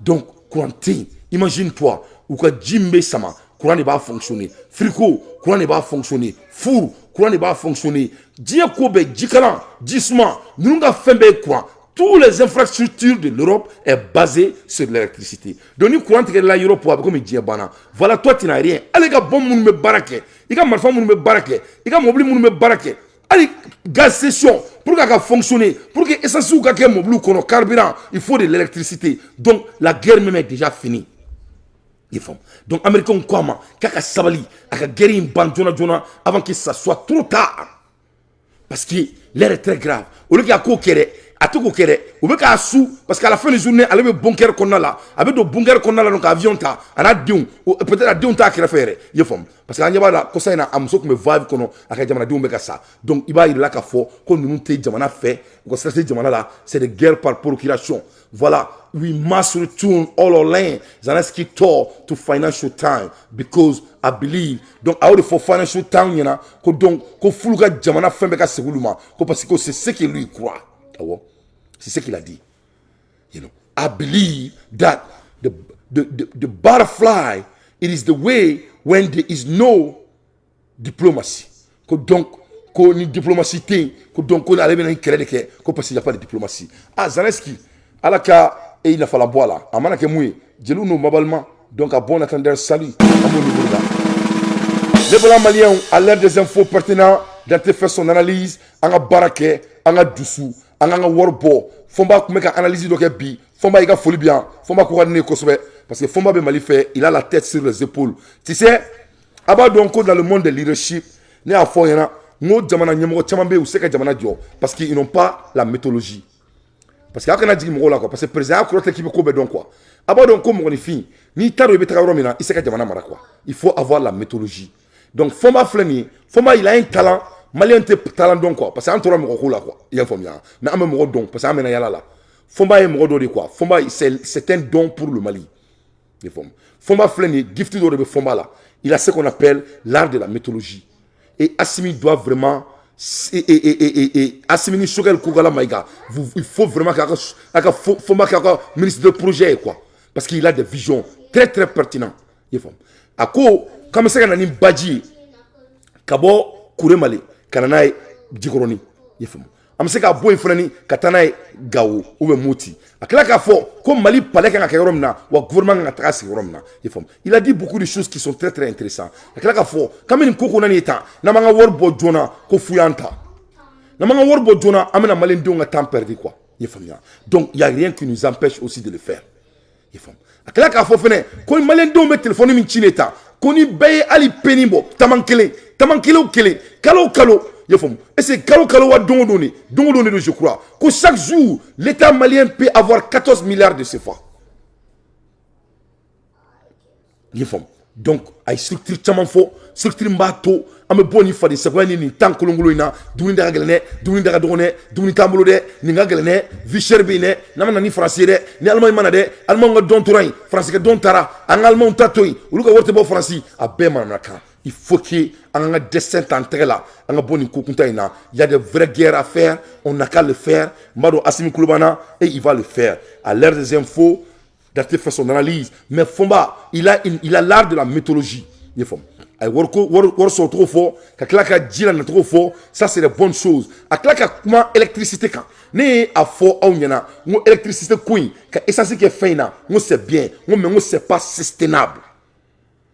[SPEAKER 1] Donc courant tɛ yen. Imagine toi, u ka ji min bɛ sama, courant de b'a fonctionner. Frigo, courant de b'a fonctionner. Four, courant de b'a fonctionner. Diɲɛ ko bɛɛ, jikalan, ji suma, ninnu ka fɛn bɛɛ ye courant. Toutes les infrastructures de l'Europe est basée sur l'électricité. Donc ni courant tigɛla Europe, a bɛ komi diɲɛ banna. Voilà, toi, tu n'as rien. Hali ka bombe minnu bɛ baara kɛ, i ka marifa minnu bɛ baara kɛ, i ka mobili minnu bɛ baara kɛ, hali gaz station, pour k'a ka fonctionner, pour que essence ka kɛ mobili kɔnɔ, carburant, il faut de l'électricité. Donc la guerre même est déjà finie. I faamu? Donc Américains ko a ma k'a ka sabali, a ka guerre in ban joona joona avant que ça soit trop tard, parce que l'heure est très grave. Au lieu k'a ko kɛ dɛ, a tɛ k'o kɛ dɛ, u bɛ k'a su, parce qu'à la fin de journée, ale bɛ bunker kɔnɔna la, a bɛ don bunker kɔnɔna la. Donc avion ta, a n'a denw, peut-être a denw t'a kɛrɛfɛ yɛrɛ, i ye faamu? Parce que an ɲɛ b'a la, kɔsa in na, a muso tun bɛ vave kɔnɔ, a ka jamanadenw bɛ ka sa. Donc i b'a yira k'a fɔ ko ninnu tɛ jamana fɛ, u ka sira tɛ jamana la, c'est des guerres par procuration. Voilà, we must return all our land. Zelensky talk to Financial Times because I believe. Donc a y'o de fɔ Financial Times ɲɛna ko donc ko f'olu ka jamana fɛn bɛɛ ka segin olu ma, ko parce que c'est ce que lui croit. Awɔ, c'est ce qu'il a dit. I believe that the butterfly, it is the way when there is no diplomacy. Ko donc, ko ni diplomatie tɛ yen, ko donc ko ale bɛna ni kɛlɛ de kɛ, ko parce qu'il n'y a pas de diplomatie. Ah, Zelensky, Ala ka e nafa bɔ a la, a mana kɛ mun ye, jeliw n'u mabalima. Donc à bon entendeur, salut, an b'o niveau la. Ne bɔra Maliyɛnw, à l'heure des infos pertinents, Dante fait son analyse. An ka baara kɛ, an ka dusu, an k'an ka wari bɔ. Fɔnba tun bɛ ka analyse dɔ kɛ bi. Fɔnba, i ka foli bi yan. Fɔnba ko ka di ne ye kosɛbɛ, parce que Fɔnba bɛ Mali fɛ, il a la tête sur les épaules. Tu sais, a b'a dɔn ko dans le monde de leadership, ne y'a fɔ ɲɛna n ko jamana ɲɛmɔgɔ caman bɛ yen, u se ka jamana jɔ parce qu'ils n'ont pas la méthodologie. Parce que a kana jigin mɔgɔw la quoi, parce que président ya kɔrɔ tɛ k'i bɛ ko bɛɛ dɔn quoi. A b'a dɔn ko mɔgɔninfin, n'i t'a dɔn i bɛ taga yɔrɔ min na, i se ka jamana mara quoi. Il faut avoir la méthodologie. Donc Fɔnba filɛ nin ye, Fɔnba, il a un talent. Maliyɛn tɛ talent dɔn quoi, parce que an tora mɔgɔ ko la quoi, i y'a faamuya? Mais an bɛ mɔgɔ dɔn parce que an mɛna yala la. Fɔnba ye mɔgɔ dɔ de quoi. Fɔnba, c'est un don pour le Mali, i y'a faamu? Fɔnba filɛ nin ye, gift dɔ de bɛ Fɔnba la. Il a ce qu'on appelle l'art de la méthodologie et Assimi doit vraiment et Assimi ni Choguel Kokalla Maïga, vous, il faut vraiment k'a ka Fɔnba k'a ka ministre de projet quoi, parce qu'il a des visions très très pertinentes, i y'a faamu? A ko k'an bɛ se ka na ni baji ye ka bɔ Kuremale ka na n'a ye Jikɔrɔni, i y'a faamu? An bɛ se ka bɔ yen fana ni ka taa n'a ye Gawo ou bien Moti. A tila k'a fɔ ko Mali palais kan ka kɛ yɔrɔ min na, wa gouvernement kan ka taga sigi yɔrɔ min na, i y'a faamu? Il a dit beaucoup de choses qui sont très très intéressantes. A tila k'a fɔ k'an bɛ nin ko ko na nin ye tan, n'an m'an ka wari bɔ joona, ko fu y'an ta. N'an m'an ka wari bɔ joona, an bɛna maliyɛndenw ka temps perdu quoi, i y'a faamuya? Donc il y a rien qui nous empêche aussi de le faire, i y'a faamu? A tila k'a fɔ fɛnɛ ko maliyɛndenw bɛ téléphone min ci ne ta, ko ni bɛɛ ye hali penny bɔ, taman kelen, taman kelen o kelen, kalo o kalo, i y'a faamu? Est ce que kalo kalo wa don o don de, don o don de don, je crois ko chaque jour, l'État malien peut avoir 14 milliards de CFA, i y'a faamu? Donc a ye structure caman fɔ, structure min b'a to an bɛ bɔ nin faden sagoya ni nin tan kolonkolon in na. Dumuni da ka gɛlɛn dɛ, dumuni da ka dɔgɔn dɛ, dumuni t'an bolo dɛ, nin ka gɛlɛn dɛ, vie chère bɛ yen dɛ. N'an ma na ni Faransi ye dɛ, ni Allemagne ma na dɛ, Allemagne ka dɔn tora yen, Faransi ka dɔn taara, an ka Allemagne ta to yen, olu ka wari tɛ bɔ Faransi, a bɛɛ manamanakan. Il faut que an ka destin t'an tɛgɛ la, an ka bɔ nin ko kuntan in na. Il y a des vraies guerres à faire, on n'a qu'à le faire. N b'a dɔn Assimi tulo b'an na et il va le faire. À l'heure des infos, Dante fait son analyse, mais Fɔnba, il a l'art de la méthodologie, i y'a faamu? A ye wariko wari wari sɔrɔ cogo fɔ, ka tila ka ji la nacogo fɔ, ça, c'est des bonnes choses. A tila ka kuma électricité kan. Ne ye a fɔ aw ɲɛna n ko électricité ko in, ka essence kɛ fɛn in na, n ko c'est bien, n ko mais n ko c'est pas sustainable,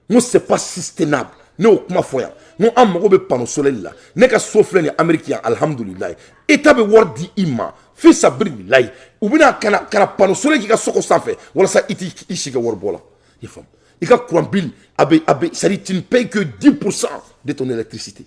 [SPEAKER 1] n ko c'est pas sustainable. Ne y'o kuma fɔ yan, n ko an mago bɛ panneau solaire la. Ne ka so filɛ nin ye Amérique yan, alihamudulilayi, État bɛ wari di i ma fi sabililayi, u bɛna ka na panneau solaire k'i ka so sanfɛ walasa i t'i i si kɛ wari bɔ la, i faamu? I ka courant bill a bɛ, c'est à dire tu ne payes que 10% de ton électricité.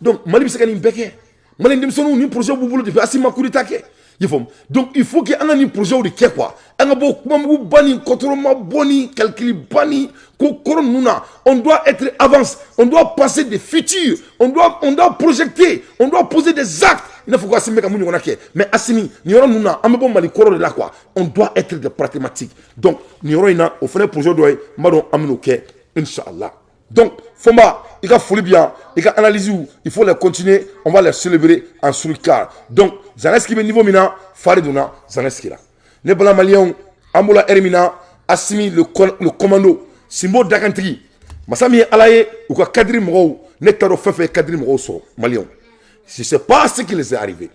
[SPEAKER 1] Donc Mali bɛ se ka nin bɛɛ kɛ. Mali denmisɛnninw, ni projet b'u bolo depuis Assimi ma coup d'état kɛ, i faamu? Donc il faut que an ka nin projet de kɛ quoi, an ka bɔ kumamuguba ni kɔtɔrɔma bɔ ni calcul ba ni ko kɔrɔ ninnu na. On doit être avance, on doit passer des futurs, on doit projeter, on doit poser des actes, i n'a fɔ ko Assimi bɛ ka mun ɲɔgɔnna kɛ. Mais Assimi, nin yɔrɔ ninnu na, an bɛ bɔ Mali kɔrɔ de la quoi. On doit être des pragmatiques. Donc nin yɔrɔ in na, o fana ye projet dɔ ye, n b'a dɔn an bɛn'o kɛ inchallah. Donc Fɔnba, i ka foli bi yan, i ka analyse, il faut les continuer, on va les célébrer en sulcar. Donc Zelensky bɛ niveau min na, fa de donna Zelensky la. Ne bala Maliyɛnw, an bɔra heure min na, Assimi le commando, Simbo dakantigi. Masa min ye Ala ye, u ka cadre mɔgɔw, ne t'a dɔn fɛn fɛn ye cadre mɔgɔw sɔrɔ, Maliyɛnw. Je sais pas ce qui les est arrivé,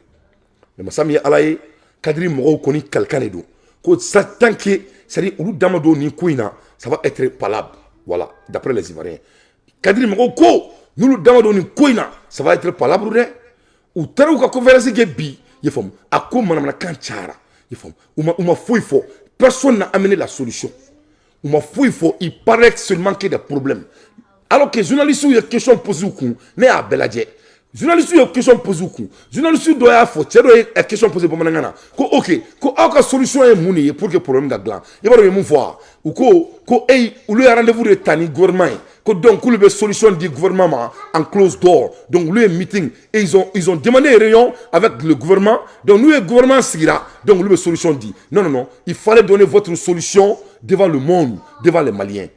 [SPEAKER 1] mais masa min ye Ala ye, cadre mɔgɔw kɔni kalikan de don ko ça, tant que, c'est à dire, olu dama don nin ko in na, ça va être palabre. Voilà, d'après les Ivoiriens, cadre mɔgɔw ko n'olu dama don nin ko in na, ça va être palabre dɛ. U taara u ka conférence kɛ bi, i ye faamu, a ko manamanakan cayara, i ye faamu, u ma foyi fɔ. Personne n'a amené la solution. U ma foyi fɔ, il parlait seulement que des problèmes, alors que journalistes ye question posé u kun. Ne y'a bɛɛ lajɛ, journalistes ye question posé u kun. Journaliste dɔ y'a fɔ, cɛ dɔ ye question posé bamanankan na ko ok, ko aw ka solution ye mun de ye pour que problème ka dilan? I b'a dɔn u ye mun fɔ wa? U ko ko eyi, olu ye rendez-vous de ta ni gouvernement ye, ko donc k'olu bɛ solution di gouvernement ma en close door. Donc olu ye meeting et ils ont demandé une réunion avec le gouvernement. Donc n'u ye gouvernement sigira, donc olu bɛ solution di. Non, non, non, il fallait donner votre solution devant le monde, devant les Maliens.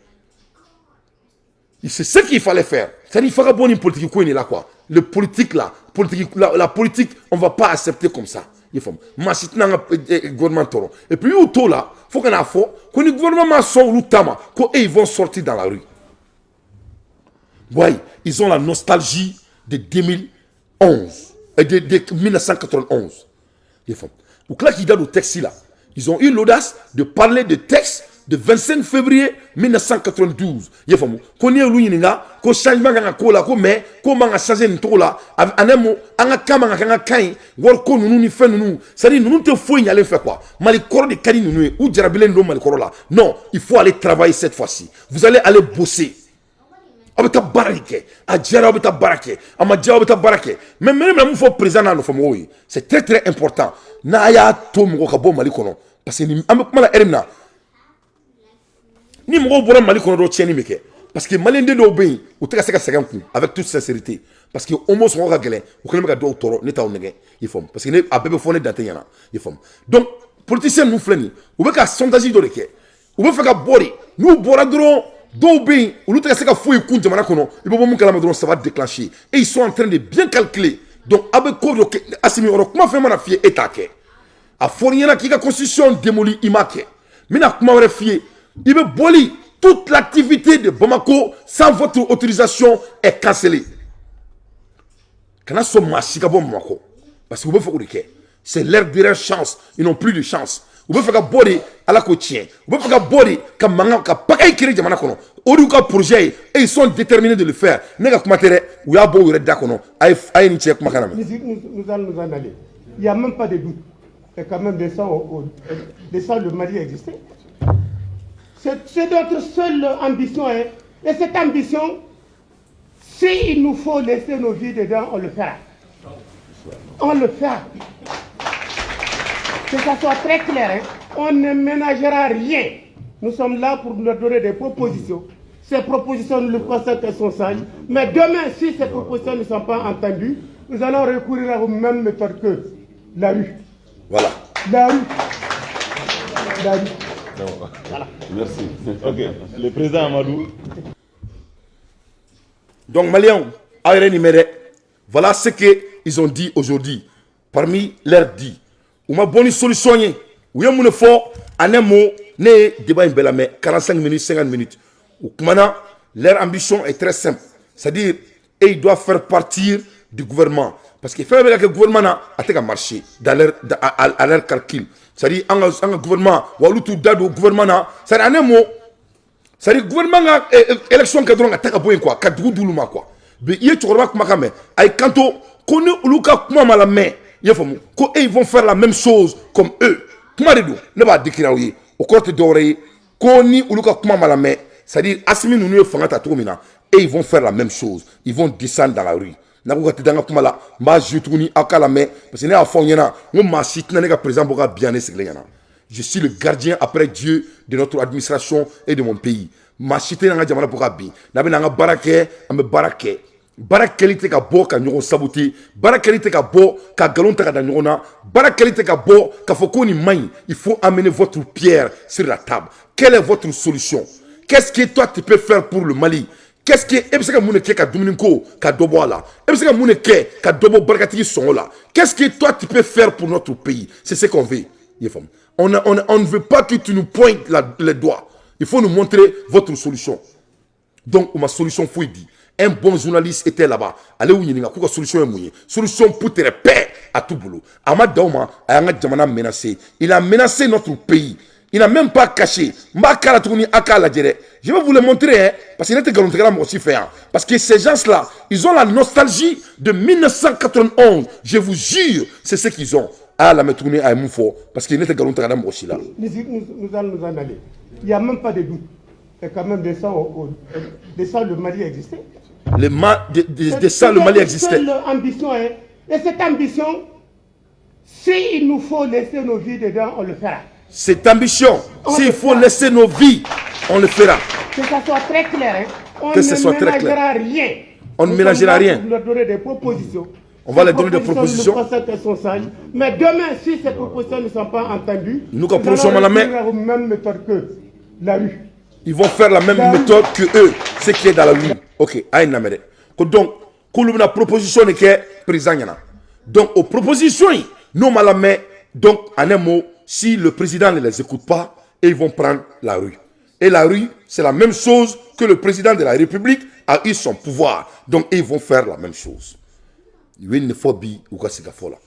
[SPEAKER 1] C'est ce qu'il fallait faire. C'est-à-dire, il faut bon une politique quoi là quoi. Le politique là, politique, la politique, on va pas accepter comme ça. Il faut. Ma si tɛna an ka gouvernement tɔɔrɔ. Et puis y'u to la, fo ka n'a fɔ ko ni gouvernement ma sɔn olu ta ma, ko e ils vont sortir dans la rue. Ouais, ils ont la nostalgie de 2011 et de 1991. Il faut. U tila k'i da don texte la. Ils ont eu l'audace de parler de texte de 25 février 1992. I y'a faamu, ko n'i y'olu ɲininka ko changement kan ka k'o la, ko mais ko man ka changer nin cogo la, en un mot, an ka kan man ka kɛ an ka kan ye, wariko ninnu ni fɛn ninnu, c'est à dire ninnu tɛ foyi ɲalen fɛ quoi. Mali kɔrɔ de ka di ninnu ye, u jarabilen don Mali kɔrɔ la. Non, il faut aller travailler cette fois-ci. Vous allez aller bosser. Aw bɛ taa baara de kɛ. A diyara, aw bɛ taa baara kɛ, a ma diya, aw bɛ taa baara kɛ. Mais ne bɛna mun fɔ président n'a nɔfɛ mɔgɔw ye? C'est très très important. N'a y'a to mɔgɔ ka bɔ Mali kɔnɔ, parce que ni an bɛ kuma la heure min na, ni mɔgɔw bɔra Mali kɔnɔ dɔrɔn, tiɲɛni bɛ kɛ, parce que maliyɛnden dɔw bɛ yen, u tɛ ka se ka sɛgɛn kun, avec toute sincérité, parce que omo sɔngɔ ka gɛlɛn, u kɛlen bɛ ka dɔw tɔɔrɔ. Ne t'aw nɛgɛ, i faamu, parce que ne a bɛɛ bɛ fɔ ne dante ɲɛna, i faamu. Donc politicien ninnu filɛ nin ye, u bɛ ka sondage dɔ de kɛ, u bɛ fɛ ka bɔ de. N'u bɔra dɔrɔn, dɔw bɛ yen, olu tɛ ka se ka foyi kun jamana kɔnɔ. I bɛ bɔ mun kalama dɔrɔn, ça va déclencher, et ils sont en train de bien calculer. Donc aw bɛ ko dɔ kɛ. Assimi yɔrɔ kuma fɛn mana f'i ye, e t'a kɛ. A fɔr'i ɲɛna k'i ka constitution démoli, i m'a kɛ. N bɛna kuma wɛrɛ f'i ye, i bɛ bɔli, toute l'activité de Bamako sans votre autorisation est cancellée. Kana sɔn maa si ka bɔ Bamako, parce que u bɛ fɛ k'o de kɛ. C'est leur dernière chance, ils n'ont plus de chance. U bɛ fɛ ka bɔ de, Ala k'o tiɲɛ, u bɛ fɛ ka bɔ de ka mankan ka pagaille créer jamana kɔnɔ. O de y'u ka projet ye et ils sont déterminés de le faire. Ne ka kuma tɛ dɛ, u y'a bɔ u yɛrɛ da kɔnɔ. A ye nin cɛ kumakan lamɛn.
[SPEAKER 3] Nous allons nous en aller. Il n'y a même pas de doute. Et quand même, des le Mali existait. C'est notre seule ambition. Hein. Et cette ambition, s'il nous faut laisser nos vies dedans, on le fera. On le fera. Que ça soit très clair, hein. On ne ménagera rien. Nous sommes là pour leur donner des propositions. Ces propositions, nous le pensons qu'elles sont sages. Mais demain, si ces propositions ne sont pas entendues, nous allons recourir aux mêmes méthodes que la rue.
[SPEAKER 1] Voilà.
[SPEAKER 3] La rue. La rue.
[SPEAKER 4] Voilà. Merci. Ok. Le président Amadou.
[SPEAKER 1] Donc, Maliens, voilà ce qu'ils ont dit aujourd'hui. Parmi leurs dit. U ma bɔ ni solution ye. U ye mun de fɔ? En un mot, ne ye débat in bɛɛ lamɛn, 45 minutes, 50 minutes. U kumana, leur ambition est très simple. C'est-à-dire, et ils doivent faire partir du gouvernement. Parce que fɛn bɛ ka kɛ gouvernement na, a tɛ ka marcher dans leur, à leur calcul. C'est-à-dire, an ka gouvernement, wa olu t'u da don gouvernement na. C'est-à-dire, en un mot, c'est-à-dire gouvernement ka élection kɛ dɔrɔn ka taa ka bɔ yen quoi, ka dugu d'olu ma quoi. Bi i ye cɛkɔrɔba kumakan mɛn, a ye kanto ko ni olu ka kuma ma lamɛn, i y'a faamu, ko e ils vont faire la même chose comme eux. Kuma de don, ne b'a décrire aw ye, o kɔrɔ tɛ dɔwɛrɛ ye ko ni olu ka kuma ma lamɛn, c'est-à-dire Assimi ninnu ye fanga ta cogo min na, et ils vont faire la même chose, ils vont descendre dans la rue. N'a ko ka tɛ da n ka kuma la, n b'a jouer tuguni, aw k'a lamɛn, parce que ne y'a fɔ aw ɲɛna n ko maa si tɛna ne ka président bɔ ka bin ne sigilen ɲɛna. Je suis le gardien après Dieu de notre administration et de mon pays. Maa si tɛ an ka jamana bɔ ka bin. N'a bɛna an ka baara kɛ, an bɛ baara kɛ. Baara kɛli tɛ ka bɔ ka ɲɔgɔn saboter, baara kɛli tɛ ka bɔ ka nkalon ta ka da ɲɔgɔn na, baara kɛli tɛ ka bɔ ka fɔ ko nin man ɲi. Il faut amener votre pierre sur la table. Quelle est votre solution? Qu'est-ce que toi tu peux faire pour le Mali? Qu'est-ce que e bɛ se ka mun de kɛ ka dumuni ko ka dɔ bɔ a la? E bɛ se ka mun de kɛ ka dɔ bɔ barikatigi sɔngɔ la? Qu'est-ce que toi tu peux faire pour notre pays? C'est ce qu'on veut. I ye faamu? On ne veut pas que tu nous pointes les doigts. Il faut nous montrer votre solution. Donc, ma solution foyi di. Un bon journaliste était là-bas. Ale y'u ɲininka k'u ka solution ye mun ye. Solution putere paix a t'u bolo. A ma dan o ma, a y'an ka jamana menacé. Il a menacé notre pays. Il n'a même pas caché. N b'a k'a la tuguni, a k'a lajɛ dɛ. Je vais vous le montrer, hein, parce que ne tɛ nkalontigɛla mɔgɔ si fɛ yan. Parce que ces gens-là, ils ont la nostalgie de 1991. Je vous jure, c'est ce qu'ils ont. A y'a lamɛn tuguni a ye mun fɔ, parce que ne tɛ nkalon tigɛ mɔgɔ si la.
[SPEAKER 3] Nous allons nous en aller. Il n'y a même pas de doute. Et quand même, de ça, le Mali existait.
[SPEAKER 1] De ça, le Mali existait.
[SPEAKER 3] Seule ambition, hein. Et cette ambition, s'il nous faut laisser nos vies dedans, on le fera.
[SPEAKER 1] Cette ambition, s'il faut laisser nos vies, on le fera.
[SPEAKER 3] Que ça soit très clair. Hein. On
[SPEAKER 1] Que
[SPEAKER 3] ne
[SPEAKER 1] ce soit très clair.
[SPEAKER 3] Ménagera rien.
[SPEAKER 1] On ne
[SPEAKER 3] Nous
[SPEAKER 1] ménagera
[SPEAKER 3] sommes là
[SPEAKER 1] rien.
[SPEAKER 3] pour leur donner des propositions.
[SPEAKER 1] On va
[SPEAKER 3] Ces
[SPEAKER 1] leur donner des propositions.
[SPEAKER 3] Nous pensons qu'elles sont sages. Mais demain, si ces propositions ne sont pas entendues,
[SPEAKER 1] nous, comme proposition,
[SPEAKER 3] allons
[SPEAKER 1] la main.
[SPEAKER 3] recourir aux mêmes méthodes que la rue.
[SPEAKER 1] Ils vont faire la même méthode que eux, ce qui est dans la rue. Ok, ayi lamɛn. Donc, k'olu bɛna proposition de kɛ président ɲɛna. Donc, aux propositions, n'o ma lamɛn, donc, en un mot, si le président ne les écoute pas, ils vont prendre la rue. Et la rue, c'est la même chose que le président de la République a eu son pouvoir. Donc, ils vont faire la même chose. U ye nin fɔ bi u ka sigafɔ la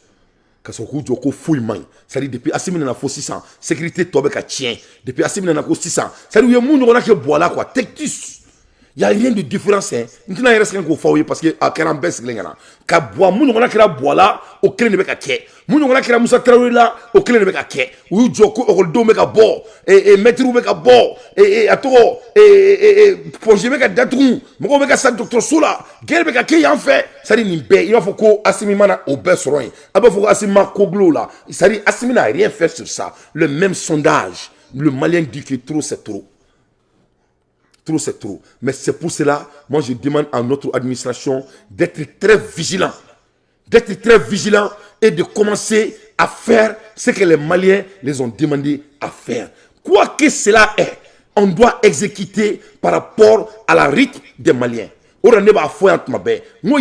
[SPEAKER 1] ka sɔrɔ k'u jɔ ko foyi man ɲi. C'est à dire, depuis Assimi nana fo sisan, sécurité tɔ bɛ ka tiɲɛ. Depuis Assimi nana ko sisan, c'est à dire, u ye mun ɲɔgɔnna kɛ Buwala quoi, tectus, y a rien de différence, hein. N tɛna yɛrɛ sɛgɛn k'o fɔ aw ye, parce que a kɛra an bɛɛ sigilen ɲɛna ka Buwa. Mun ɲɔgɔnna kɛra Buwala, o kelen de bɛ ka kɛ. Mun ɲɔgɔnna kɛra Musa Tarawele la, o kelen de bɛ ka kɛ. U y'u jɔ ko ekɔlidenw bɛ ka bɔ, mɛtiriw bɛ ka bɔ, a tɔgɔ, point G bɛ ka datugu, mɔgɔw bɛ ka sa dɔgɔtɔrɔso la, guerre bɛ ka kɛ yan fɛ. C'est à dire, nin bɛɛ, i b'a fɔ ko Assimi mana o bɛɛ sɔrɔ yen, a b'a fɔ ko Assimi ma ko gulon o la. C'est à dire, Assimi n'a rien fait sur ça. Le même sondage, le Malien dit que trop, c'est trop. Trop, c'est trop. Mais c'est pour cela, moi, je demande à notre administration d'être très vigilant. D'être très vigilant et de commencer à faire ce que les Maliens les ont demandé à faire. Quoi que cela est, on doit exécuter par rapport à la rythme des Maliens. Il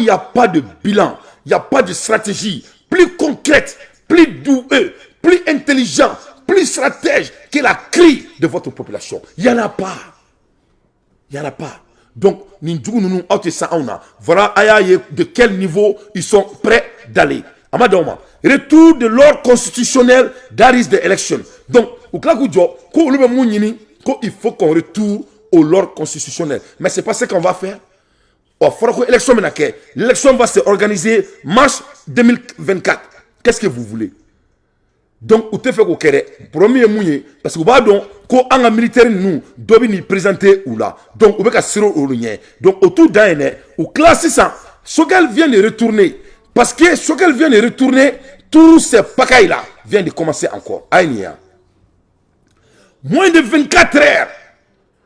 [SPEAKER 1] n'y a pas de bilan, il n'y a pas de stratégie plus concrète, plus douée, plus intelligent, plus stratège que la cri de votre population. Il n'y en a pas. Il n'y en a pas. Donc, nin jugu ninnu, aw tɛ sa anw na. Voilà, a y'a ye de quel niveau ils sont prêts d'aller. A ma d'aw ma. Retour de l'ordre constitutionnel, that is the election. Donc, u tila k'u jɔ ko olu bɛ mun ɲini, ko il faut qu'on retourne au l'ordre constitutionnel. Mais c'est pas ce qu'on va faire. Ɔ fɔra ko élection bɛna kɛ. L'élection va se organiser mars 2024. Qu'est-ce que vous voulez? Donc u tɛ fɛ k'o kɛ dɛ. Problème ye mun ye? Parce que u b'a dɔn ko an ka militaire ninnu dɔ bɛ n'i présenter u la. Donc u bɛ ka siran olu ɲɛ. Donc o t'u dan ye dɛ. U tila sisan, Choguel vient de retourner, parce que Choguel vient de retourner, tous ces pagailles là viennent de commencer encore. A ye nin ye yan, moins de 24 heures,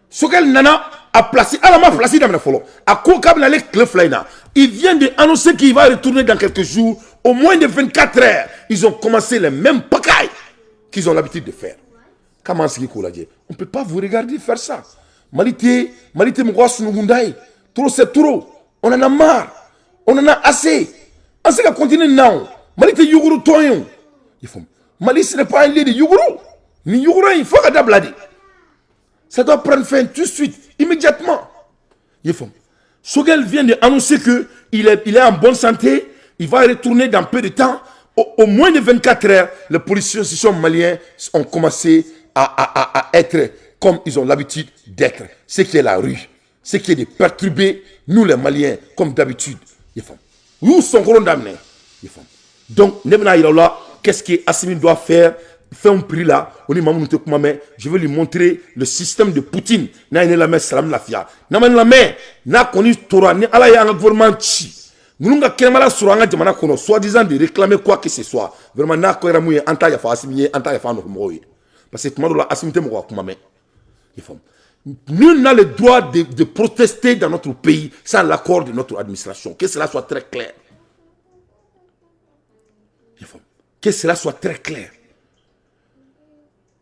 [SPEAKER 1] Choguel nana a place, ala ma place daminɛ fɔlɔ, a ko k'a bɛna ale tile 2 in na, il vient de annoncer qu'il va retourner dans quelques jours. Au moins de 24 heures, ils ont commencé les mêmes pagailles qu'ils ont l'habitude de faire. Comment sigi k'o lajɛ? On peut pas vous regarder faire ça. Mali tɛ, Mali tɛ mɔgɔ sunugunda ye. Trop, c'est trop. On en a marre, on en a assez. An se ka continuer nin na o. Mali tɛ yuguru tɔn ye o. I faamu, Mali, ce n'est pas un lieu de yuguru. Nin yuguru in, fo ka dabila de. Ça doit prendre fin tout de suite, immédiatement. Il faut. Choguel vient d'annoncer qu'il est en bonne santé, il va retourner dans peu de temps. Au moins de 24 heures, les policiers maliens ont commencé à être comme ils ont l'habitude d'être. Ce qui est la rue, ce qui est de perturber nous les Maliens, comme d'habitude. Nous sommes. Donc, qu'est-ce que Assimi doit faire? Fɛnw prix la, o ni maa minnu tɛ kuma mɛn, je vais lui montrer le système de Poutine. N'a ye ne lamɛn, salam lafiya. N'a ma ne lamɛn, n'a kɔni tora ni Ala ye an ka gouvernement ci, ninnu ka kɛnɛmala sɔrɔ an ka jamana kɔnɔ, soi-disant de réclamer quoi que ce soit, vraiment, n'a kɛra mun ye, an t'a yafa Assimi ye, an t'a yafa an nɔfɛmɔgɔw ye, parce que tuma dɔ la, Assimi tɛ mɔgɔ ka kuma mɛn. I faamu, nul n'a le droit de protester dans notre pays sans l'accord de notre administration. Que cela soit très clair. Que cela soit très clair.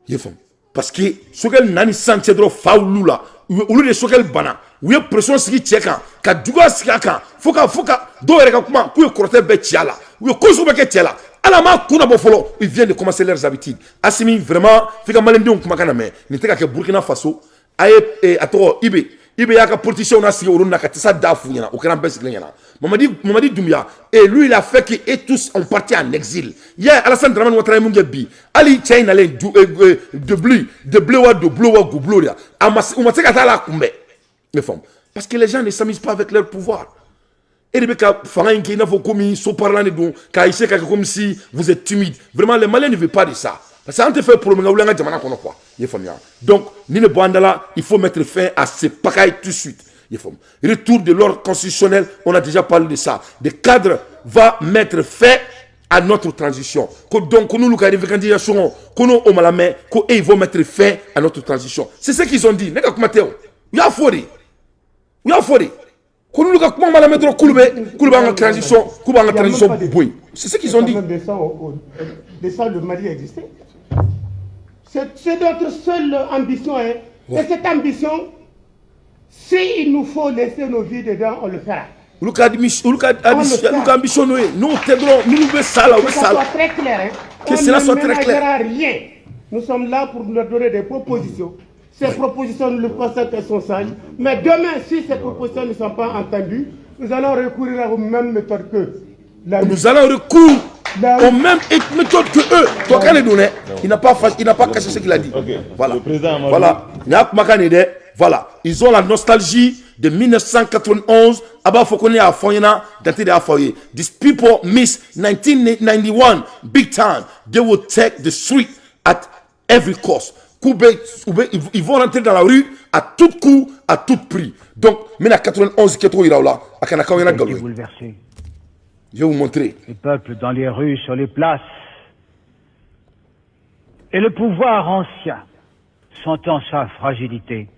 [SPEAKER 1] I ye faamu, parce que Choguel nana ni sisan cɛ dɔrɔn, fa wulu la, olu de Choguel banna. U ye pression sigi cɛ kan ka juguya sigi a kan fo ka dɔw yɛrɛ ka kuma k'u ye kɔrɔtɛ bɛɛ ci a la, u ye ko sugu bɛɛ kɛ cɛ la. Ala ma kun na bɔ fɔlɔ, ils viennent de commencer leurs habitudes. Assimi, vraiment, f'i ka maliyɛndenw kumakan lamɛn. Nin tɛ ka kɛ Burkina Faso. A ye a tɔgɔ IB, IB y'a ka politicien na sigi olu na ka tasa da f'u ɲɛna. O kɛra an bɛɛ sigilen ɲɛna. Mamadi Doumbouya, et lui, il a fait que et tous ont parti en exil. Ya Alassane Dramane Ouattara ye mun kɛ bi? Hali cɛ in nalen de bleu de bleu wa de bleu wa goblo de, a ma, u ma se ka taa la kunbɛn. Ne faamu, parce que les gens ne s'amusent pas avec leur pouvoir. E de bɛ ka fanga in kɛ i n'a fɔ komi soparlan de don, k'a essayer ka kɛ comme si vous êtes timide. Vraiment, les Maliens ne veulent pas de ça, parce que an tɛ fɛ problème ka wuli an ka jamana kɔnɔ quoi. I ye faamuya? Donc ni ne bɔ an da la, il faut mettre fin à ces pagailles tout de suite. I ye faamu? Retour de l'ordre constitutionnel, on a déjà parlé de ça. Des cadres va mettre fin à notre transition. Ko donc n'olu ka revendication ko n'o o ma lamɛn, ko e, ils vont mettre fin à notre transition. C'est ce qu'ils ont dit. Ne ka kuma tɛ o, u y'a fɔ de, u y'a fɔ de ko n'olu ka kuma ma lamɛn dɔrɔn, k'olu b'an ka transition, k'u b'an ka transition bɔ yen. C'est ce qu'ils ont dit.
[SPEAKER 3] De ça, le Mali existait. C'est notre seule ambition, hein. Ouais. Et cette ambition, s'il nous faut laisser nos vies dedans, on le fera.
[SPEAKER 1] Olu ka ambition n'o ye, n'o tɛ dɔrɔn, minnu bɛ sa la, u bɛ sa la.
[SPEAKER 3] Que ça soit très clair, hein.
[SPEAKER 1] Que cela soit très clair.
[SPEAKER 3] Rien. Nous sommes là pour nous donner des propositions. Ces propositions, nous le pensons qu'elles sont sages. Mais demain, si ces propositions ne sont pas entendues, nous allons recourir aux mêmes méthodes qu'eux.
[SPEAKER 1] Nous allons recourir aux mêmes méthodes que eux. Toi, quand il il n'a pas caché ce qu'il a dit.
[SPEAKER 4] Okay.
[SPEAKER 1] Voilà.
[SPEAKER 4] Le président.
[SPEAKER 1] Voilà. Voilà. Ils ont la nostalgie de 1991. A b'a fɔ ko ne y'a fɔ ɲɛna, Dante de y'a fɔ aw ye. These people miss 1991 big time. They will take the street at every cost. K'u bɛ, u bɛ, ils vont rentrer dans la rue à tout coup, à tout prix. Donc, n bɛna 91 kɛcogo yira aw la. A kana k'aw ɲɛna nkalon ye.
[SPEAKER 5] Bouleversé.
[SPEAKER 1] Je vais vous montrer.
[SPEAKER 5] Le peuple dans les rues, sur les places. Et le pouvoir ancien, sentant sa fragilité,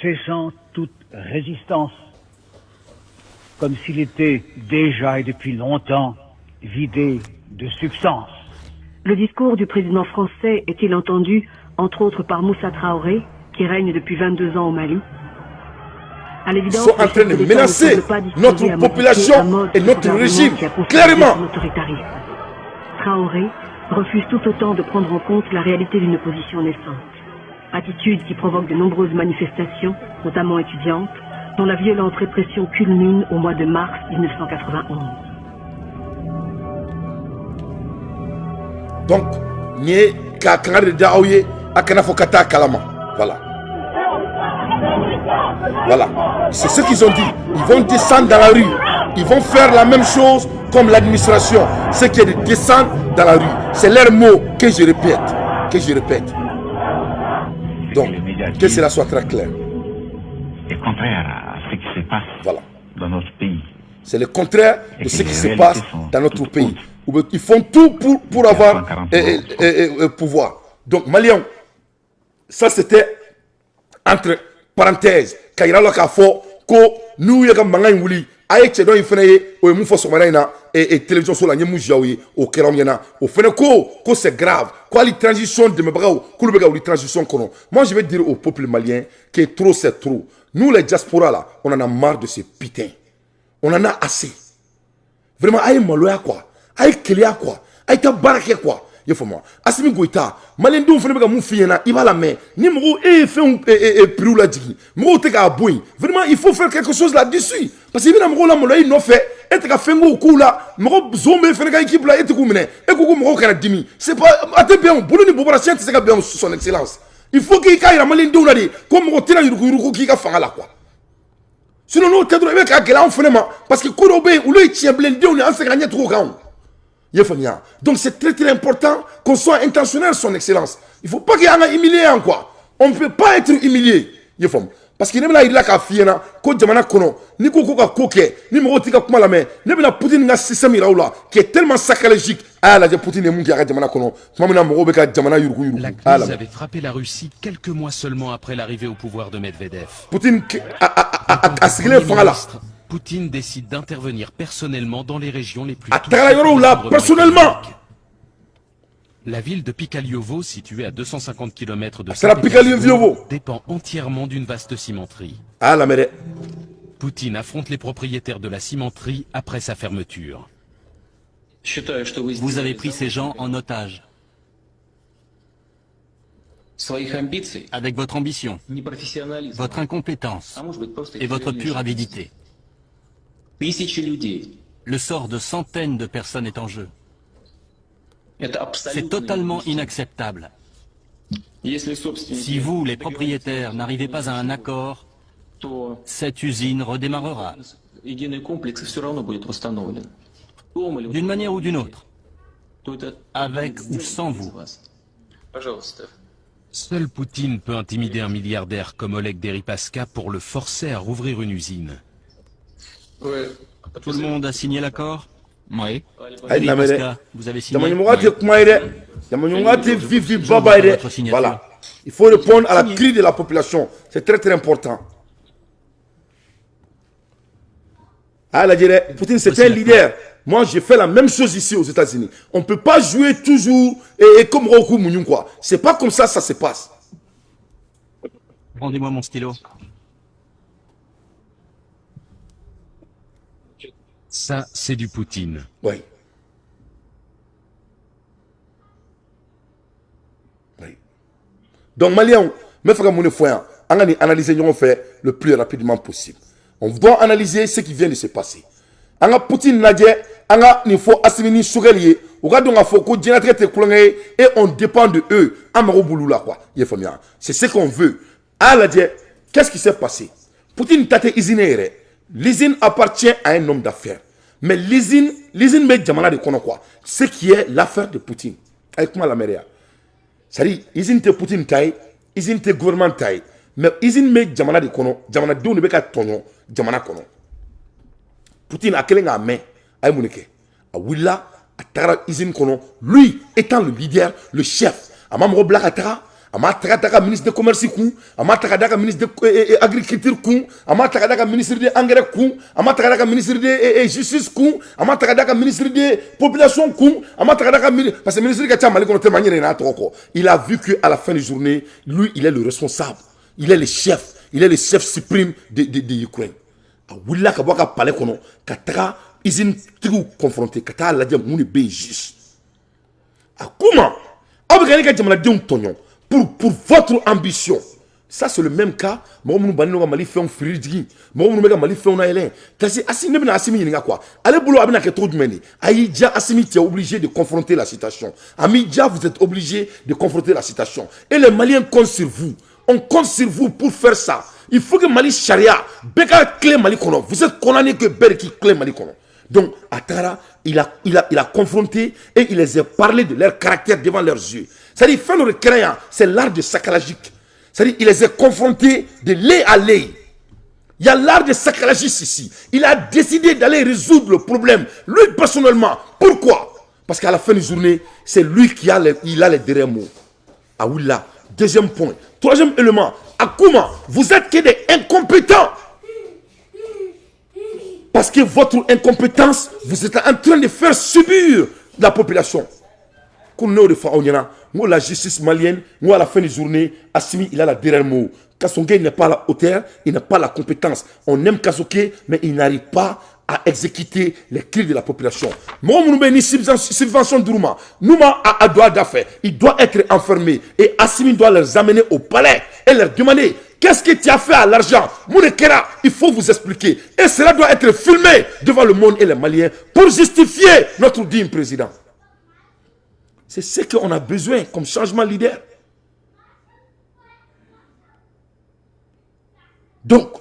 [SPEAKER 5] cessant toute résistance, comme s'il était déjà et depuis longtemps vidé de substance.
[SPEAKER 6] Le discours du président français est-il entendu, entre autres par Moussa Traoré, qui règne depuis 22 ans au Mali? À
[SPEAKER 1] Ils sont en train de menacer notre population et notre régime, clairement.
[SPEAKER 6] Traoré refuse tout autant de prendre en compte la réalité d'une opposition naissante. Attitude qui provoque de nombreuses manifestations, notamment étudiantes, dont la violente répression culmine au mois de mars 1991.
[SPEAKER 1] Donc, nin ye ka kangari de da aw ye, a kana fɔ ka taa kalama. Voilà. Voilà. C'est ce qu'ils ont dit. Ils vont descendre dans la rue. Ils vont faire la même chose comme l'administration. Ce qui est de descendre dans la rue. C'est leur mot que je répète. Que je répète. Donc, que cela soit très clair.
[SPEAKER 7] Est contraire à ce qui se passe
[SPEAKER 1] Voilà.
[SPEAKER 7] dans notre pays.
[SPEAKER 1] C'est le contraire
[SPEAKER 7] Et
[SPEAKER 1] de
[SPEAKER 7] que
[SPEAKER 1] ce qui
[SPEAKER 7] les
[SPEAKER 1] se
[SPEAKER 7] réalités
[SPEAKER 1] passe
[SPEAKER 7] sont
[SPEAKER 1] dans notre
[SPEAKER 7] toutes
[SPEAKER 1] pays.
[SPEAKER 7] autres.
[SPEAKER 1] Ils font tout pour avoir
[SPEAKER 7] 140 morts.
[SPEAKER 1] Pouvoir. Donc, Maliens, ça c'était entre parenthèses. Ka yira la k'a fɔ ko n'u ye ka mankan in wuli, a ye cɛ dɔ in fana ye, o ye mun fɔ sɔgɔmada in na télévision so la, n ye mun ziyaw ye, o kɛra anw ɲɛna. O fana ko c'est grave, ko hali transition dɛmɛbagaw k'olu bɛ ka wuli transition kɔnɔ. Moi, je vais dire au peuple malien que trop, c'est trop. Nous, les diasporas là, on en a marre de ces putains. On en a assez vraiment. A ye maloya quoi, a ye keleya quoi, a ye taa baara kɛ quoi. I ye faamu? Assimi Goïta, maliyɛndenw fana bɛ ka mun f'i ɲɛna, i b'a lamɛn. Ni mɔgɔw e ye fɛnw prix lajigin, mɔgɔw tɛ k'a bɔ yen. Vraiment, il faut faire quelque chose là-dessus, parce que i bɛna mɔgɔw lamaloya i nɔfɛ, e tɛ ka fɛn k'o kow la. Mɔgɔ zon bɛ fɛnɛ ka équipe la, e tɛ k'u minɛ, e ko ko mɔgɔw kana dimi. C'est pas, a tɛ bɛn o. Bolo ni bobara siyɛn tɛ se ka bɛn o. Son excellence, il faut k'i k'a yira maliyɛndenw na de ko mɔgɔ tɛna yuruguyurugu k'i ka fanga la quoi. Sinon, n'o tɛ dɔrɔn, i bɛ k'a gɛlɛya anw fɛnɛ ma, parce que ko dɔw bɛ yen, olu ye tiɲɛbilendenw de ye, an tɛ se ka ɲɛ tugun o kan o. I ye faamuya? Donc c'est très très important qu'on soit intentionnel, son excellence. Il faut pas qu'il y ait un humilié quoi. On ne peut pas être humilié. I ye faamu? Parce que ne bɛna yirila k'a f'i ɲɛna ko jamana kɔnɔ, n'i ko ko ka ko kɛ, ni mɔgɔw t'i ka kuma lamɛn, ne bɛna Poutine ka système yira aw la, qui est tellement sacrilégique. A y'a lajɛ Poutine ye mun kɛ a ka jamana kɔnɔ tuma min na mɔgɔw bɛ ka jamana yurugu yurugu.
[SPEAKER 8] La
[SPEAKER 1] A y'a
[SPEAKER 8] crise
[SPEAKER 1] lamɛn.
[SPEAKER 8] avait frappé la Russie quelques mois seulement après l'arrivée au pouvoir de Medvedev.
[SPEAKER 1] Poutine a sigilen
[SPEAKER 8] Premier
[SPEAKER 1] fanga la.
[SPEAKER 8] ministre, Poutine décide d'intervenir personnellement dans les régions les plus
[SPEAKER 1] A
[SPEAKER 8] touchées
[SPEAKER 1] tagala
[SPEAKER 8] par
[SPEAKER 1] yɔrɔw la
[SPEAKER 8] l'effondrement
[SPEAKER 1] personnellement.
[SPEAKER 8] économique. La ville de Pikalyovo, située à 250 km de
[SPEAKER 1] A taara
[SPEAKER 8] Saint-Pétersbourg,
[SPEAKER 1] Pikalyovo.
[SPEAKER 8] Dépend entièrement d'une vaste cimenterie.
[SPEAKER 1] A y'a lamɛn dɛ.
[SPEAKER 8] Poutine affronte les propriétaires de la cimenterie après sa fermeture. Vous avez pris ces gens en otage. Avec votre ambition, votre incompétence et votre pure avidité. Le sort de centaines de personnes est en jeu. C'est totalement inacceptable. Si vous, les propriétaires, n'arrivez pas à un accord, cette usine redémarrera. D'une manière ou d'une autre, avec ou sans vous. Seul Poutine peut intimider un milliardaire comme Oleg Deripaska pour le forcer à rouvrir une usine. Tout le monde a signé l'accord? Oui. Deripaska, vous avez signé?
[SPEAKER 1] Voilà. Il faut répondre à la cri de la population. C'est très très important. Ah, la dirait, Poutine, c'est un leader. Moi, j'ai fait la même chose ici aux États-Unis. On ne peut pas jouer toujours et comme Roku Mounion, quoi. C'est pas comme ça, ça se passe.
[SPEAKER 8] Rendez-moi mon stylo. Ça, c'est du Poutine.
[SPEAKER 1] Oui. Oui. Donc, Malien, je vais faire mon foyer. On va analyser on fait le plus rapidement possible. On doit analyser ce qui vient de se passer. An ka Poutine lajɛ, an ka nin fɔ Assimi ni Choguel ye, u ka dɔn k'a fɔ ko diɲɛlatigɛ tɛ kulonkɛ ye et on dépend de eux, an mago b'olu la quoi. I ye faamuya? C'est ce qu'on veut. A lajɛ, qu'est-ce qui s'est passé? Poutine ta tɛ usine yɛrɛ. L'usine appartient à un homme d'affaires. Mais l'usine bɛ jamana de kɔnɔ quoi. Ce qui est l'affaire de Poutine. A ye kuma lamɛn dɛ. C'est-à-dire usine tɛ Poutine ta ye, usine tɛ gouvernement ta ye. Mais usine bɛ jamana de kɔnɔ, jamanadenw de bɛ ka tɔɲɔ jamana kɔnɔ. Poutine a kelen k'a mɛn, a ye mun de kɛ? A wulila, a tagara usine kɔnɔ, lui étant le leader, le chef. A ma mɔgɔ bila ka taga, a ma taga da ka ministre de commerce kun, a ma taga da ka ministre de agriculture kun, a ma taga da ka ministre de engrais kun, a ma taga da ka ministre de justice kun, a ma taga da ka ministre de population kun, a ma taga da ka parce que ministre ka ca Mali kɔnɔ tellement n yɛrɛ n'a tɔgɔ kɔ. Il a vu que à la fin de journée, lui, il est le responsable, il est le chef, il est le chef suprême de Ukraine. A wulila ka bɔ a ka palais kɔnɔ ka taga usine tigiw confronter, ka taa lajɛ mun de bɛ yen juste. A ko ma, aw bɛ ka ne ka jamanadenw tɔɲɔ pour votre ambition. Ça, c'est le même cas. Mɔgɔ minnu bannen don ka Mali fɛnw firi jigin, mɔgɔ minnu bɛ ka Mali fɛnw layɛlɛn. Kasi Assimi, ne bɛna Assimi ɲininka quoi. Ale bolo a bɛna kɛ cogo jumɛn de? A y'i diya Assimi, tu es obligé de confronter la situation. A m'i diya, vous êtes obligé de confronter la situation. Et les Maliens comptent sur vous. On compte sur vous pour faire ça. Il faut que Mali charia, bɛɛ ka clé Mali kɔnɔ. Vous êtes condamné que bɛɛ k'i clé Mali kɔnɔ. Donc, a taara, il a confronté et il les a parlé de leur caractère devant leurs yeux. C'est-à-dire, fɛn dɔ de kɛra yan, c'est l'art de saccalagique. C'est-à-dire, il les a confrontés de l'œil à l'œil. Il y a l'art de sacralagiste ici. Il a décidé d'aller résoudre le problème, lui personnellement. Pourquoi? Parce qu'à la fin de journée, c'est lui qui a les, il a les derniers mots. Ah oui, là. Deuxième point. Troisième élément. Akouma, vous êtes que des incompétents. Parce que votre incompétence, vous êtes en train de faire subir la population. Moi, la justice malienne, moi, à la fin de journée, Assimi, il a la dernière mot. Kassogué n'est pas à la hauteur, il n'a pas la compétence. On aime Kassogué, mais il n'arrive pas à exécuter les cris de la population. Moi, ni subvention d'Ourma, nous, a droit d'affaire. Il doit être enfermé. Et Assimi doit les amener au palais et leur demander: qu'est-ce que tu as fait à l'argent? Mounekera, il faut vous expliquer. Et cela doit être filmé devant le monde et les Maliens pour justifier notre digne président. C'est ce qu'on a besoin comme changement leader. Donc,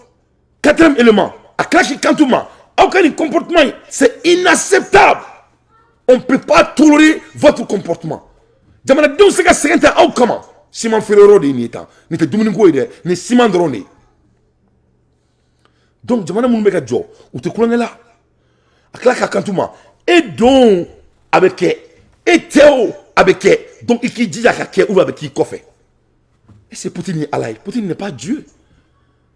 [SPEAKER 1] quatrième élément, a Kraki Kantouma, aucun comportement, c'est inacceptable. On ne peut pas tolérer votre comportement. Jamana denw se ka sɛgɛn tɛ aw kama. Siman feere de ye nin ye tan. Nin tɛ dumuni ko ye dɛ, nin siman dɔrɔn de ye. Donc jamana minnu bɛ ka jɔ, u tɛ kulonkɛ la. A tila k'a kanto ma, e don a bɛ kɛ, e tɛ o a bɛ kɛ. Donc i k'i jija ka kɛ ou a bɛ k'i kɔfɛ. Et c'est Poutine ni Ala ye. Poutine n'est pas Dieu.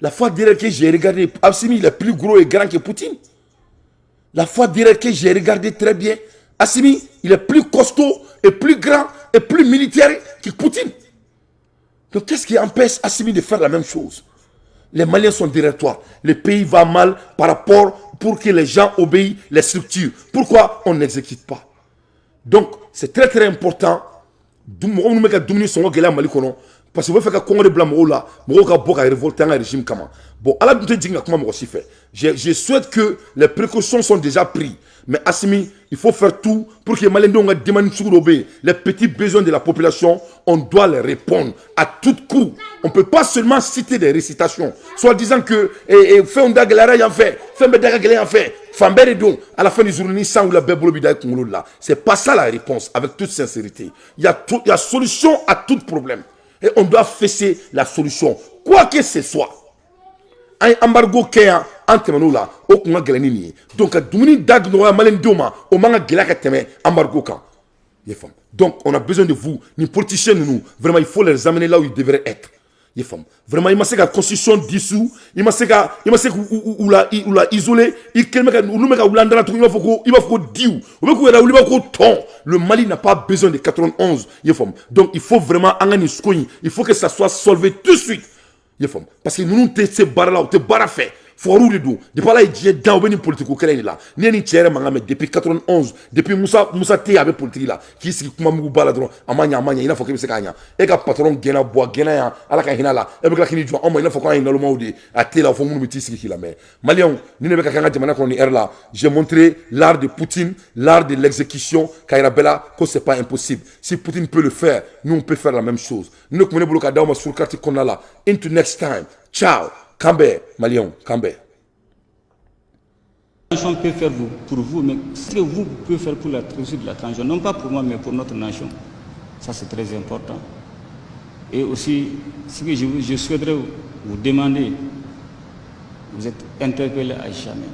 [SPEAKER 1] La fois dernière que j'ai regardé, Assimi, il est plus gros et grand que Poutine. La fois dernière que j'ai regardé très bien, Assimi, il est plus costaud et plus grand et plus militaire que Poutine. Donc qu'est-ce qui empêche Assimi de faire la même chose? Les Maliens sont derrière toi. Le pays va mal par rapport pour que les gens obéissent les structures. Pourquoi on n'exécute pas? Donc c'est très très important. Mɔgɔ minnu bɛ ka dumuni sɔngɔ gɛlɛya Mali kɔnɔ, parce que u bɛ fɛ ka kɔngɔ de bila mɔgɔw la, mɔgɔw ka bɔ ka révolter an ka régime kama. Bon, Ala dun tɛ jigin ka kuma mɔgɔ si fɛ. Je souhaite que les précautions sont déjà prises, mais Assimi, il faut faire tout pour que Maliyɛndenw ka demande sugu dɔ bɛ yen, les petits besoins de la population, on doit les répondre à tout coup. On peut pas seulement citer des récitations, soit disant que fɛnw da gɛlɛyara yan fɛ, fɛn bɛɛ da ka gɛlɛn yan fɛ, fan bɛɛ de don. À la fin du jour, ni san wulila, bɛɛ bolo bɛ da i kunkolo de la. C'est pas ça la réponse. Avec toute sincérité, il y a solution à tout problème et on doit fesser la solution, quoi que ce soit. An ye embargo kɛ yan, an tɛmɛn'o la, o kun ka gɛlɛn ni nin ye. Donc ka dumuni da nɔgɔya maliyɛndenw ma, o man ka gɛlɛya ka tɛmɛ embargo kan. I ye faamu? Donc on a besoin de vous. Ni politiciens ninnu, vraiment, il faut les amener là où ils devraient être. I ye faamu? Vraiment, i ma se ka constitution dissous, i ma se k'u la u la isoler. I kɛlen bɛ ka olu bɛ ka wuli an da la tuguni, i b'a fɔ ko diw, u bɛ k'u yɛrɛ wuli, i b'a fɔ ko tɔn. Le Mali n'a pas besoin de 91. I ye faamu? Donc il faut vraiment, an ka nin ko in, il faut que ça soit solvé tout de suite. I ye faamu? Parce que ninnu tɛ se baara la, u tɛ baara fɛ, fugariw de don. Depuis Ala ye diɲɛ dan, u bɛ nin politique ko kɛlɛ in de la. N'i ye nin cɛ yɛrɛ mankan mɛn depuis 91, depuis Musa tɛ yen, a bɛ politique la, k'i sigi kuma mugu ba la dɔrɔn, a ma ɲɛ, a ma ɲɛ, i n'a fɔ k'i bɛ se k'a ɲɛ. E ka patron gɛnna, bɔ a gɛnna yan, Ala ka hinɛ a la. E bɛ tila k'i jɔ anw ma i n'a fɔ k'an ye nalomaw de ye. A tɛ la fɔ minnu bɛ t'i sigi k'i lamɛn. Maliyɛnw, ni ne bɛ ka kɛ an ka jamana kɔnɔ nin heure la, j'ai montré l'art de Poutine, l'art de l'exécution, k'a yira bɛɛ la ko c'est pas impossible. Si Poutine peut le faire, nous, on peut faire la même chose. Ne tun bɛ ne bolo ka d'aw ma sur carte kɔnɔna la. Into next time, ciao, k'an bɛn maliyɛnw, k'an bɛn.
[SPEAKER 9] Transition peut faire pour vous, mais ce que vous pouvez faire pour la réussite de la transition, non pas pour moi, mais pour notre nation. Ça, c'est très important. Et aussi, ce que je souhaiterais vous demander, vous êtes interpellés à jamais.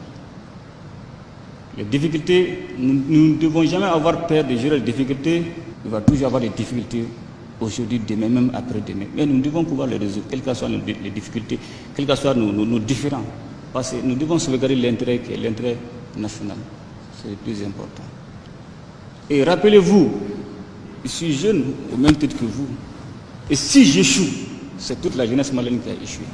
[SPEAKER 9] Les difficultés, nous ne devons jamais avoir peur de gérer les difficultés. Il va toujours y avoir des difficultés aujourd'hui, demain, même après-demain. Mais nous devons pouvoir les résoudre, quelles que soient les difficultés, quels que soient nos différends. Parce que nous devons sauvegarder l'intérêt qui est l'intérêt national. C'est le plus important. Et rappelez-vous, je suis jeune au même titre que vous. Et si j'échoue, c'est toute la jeunesse malienne qui a échoué.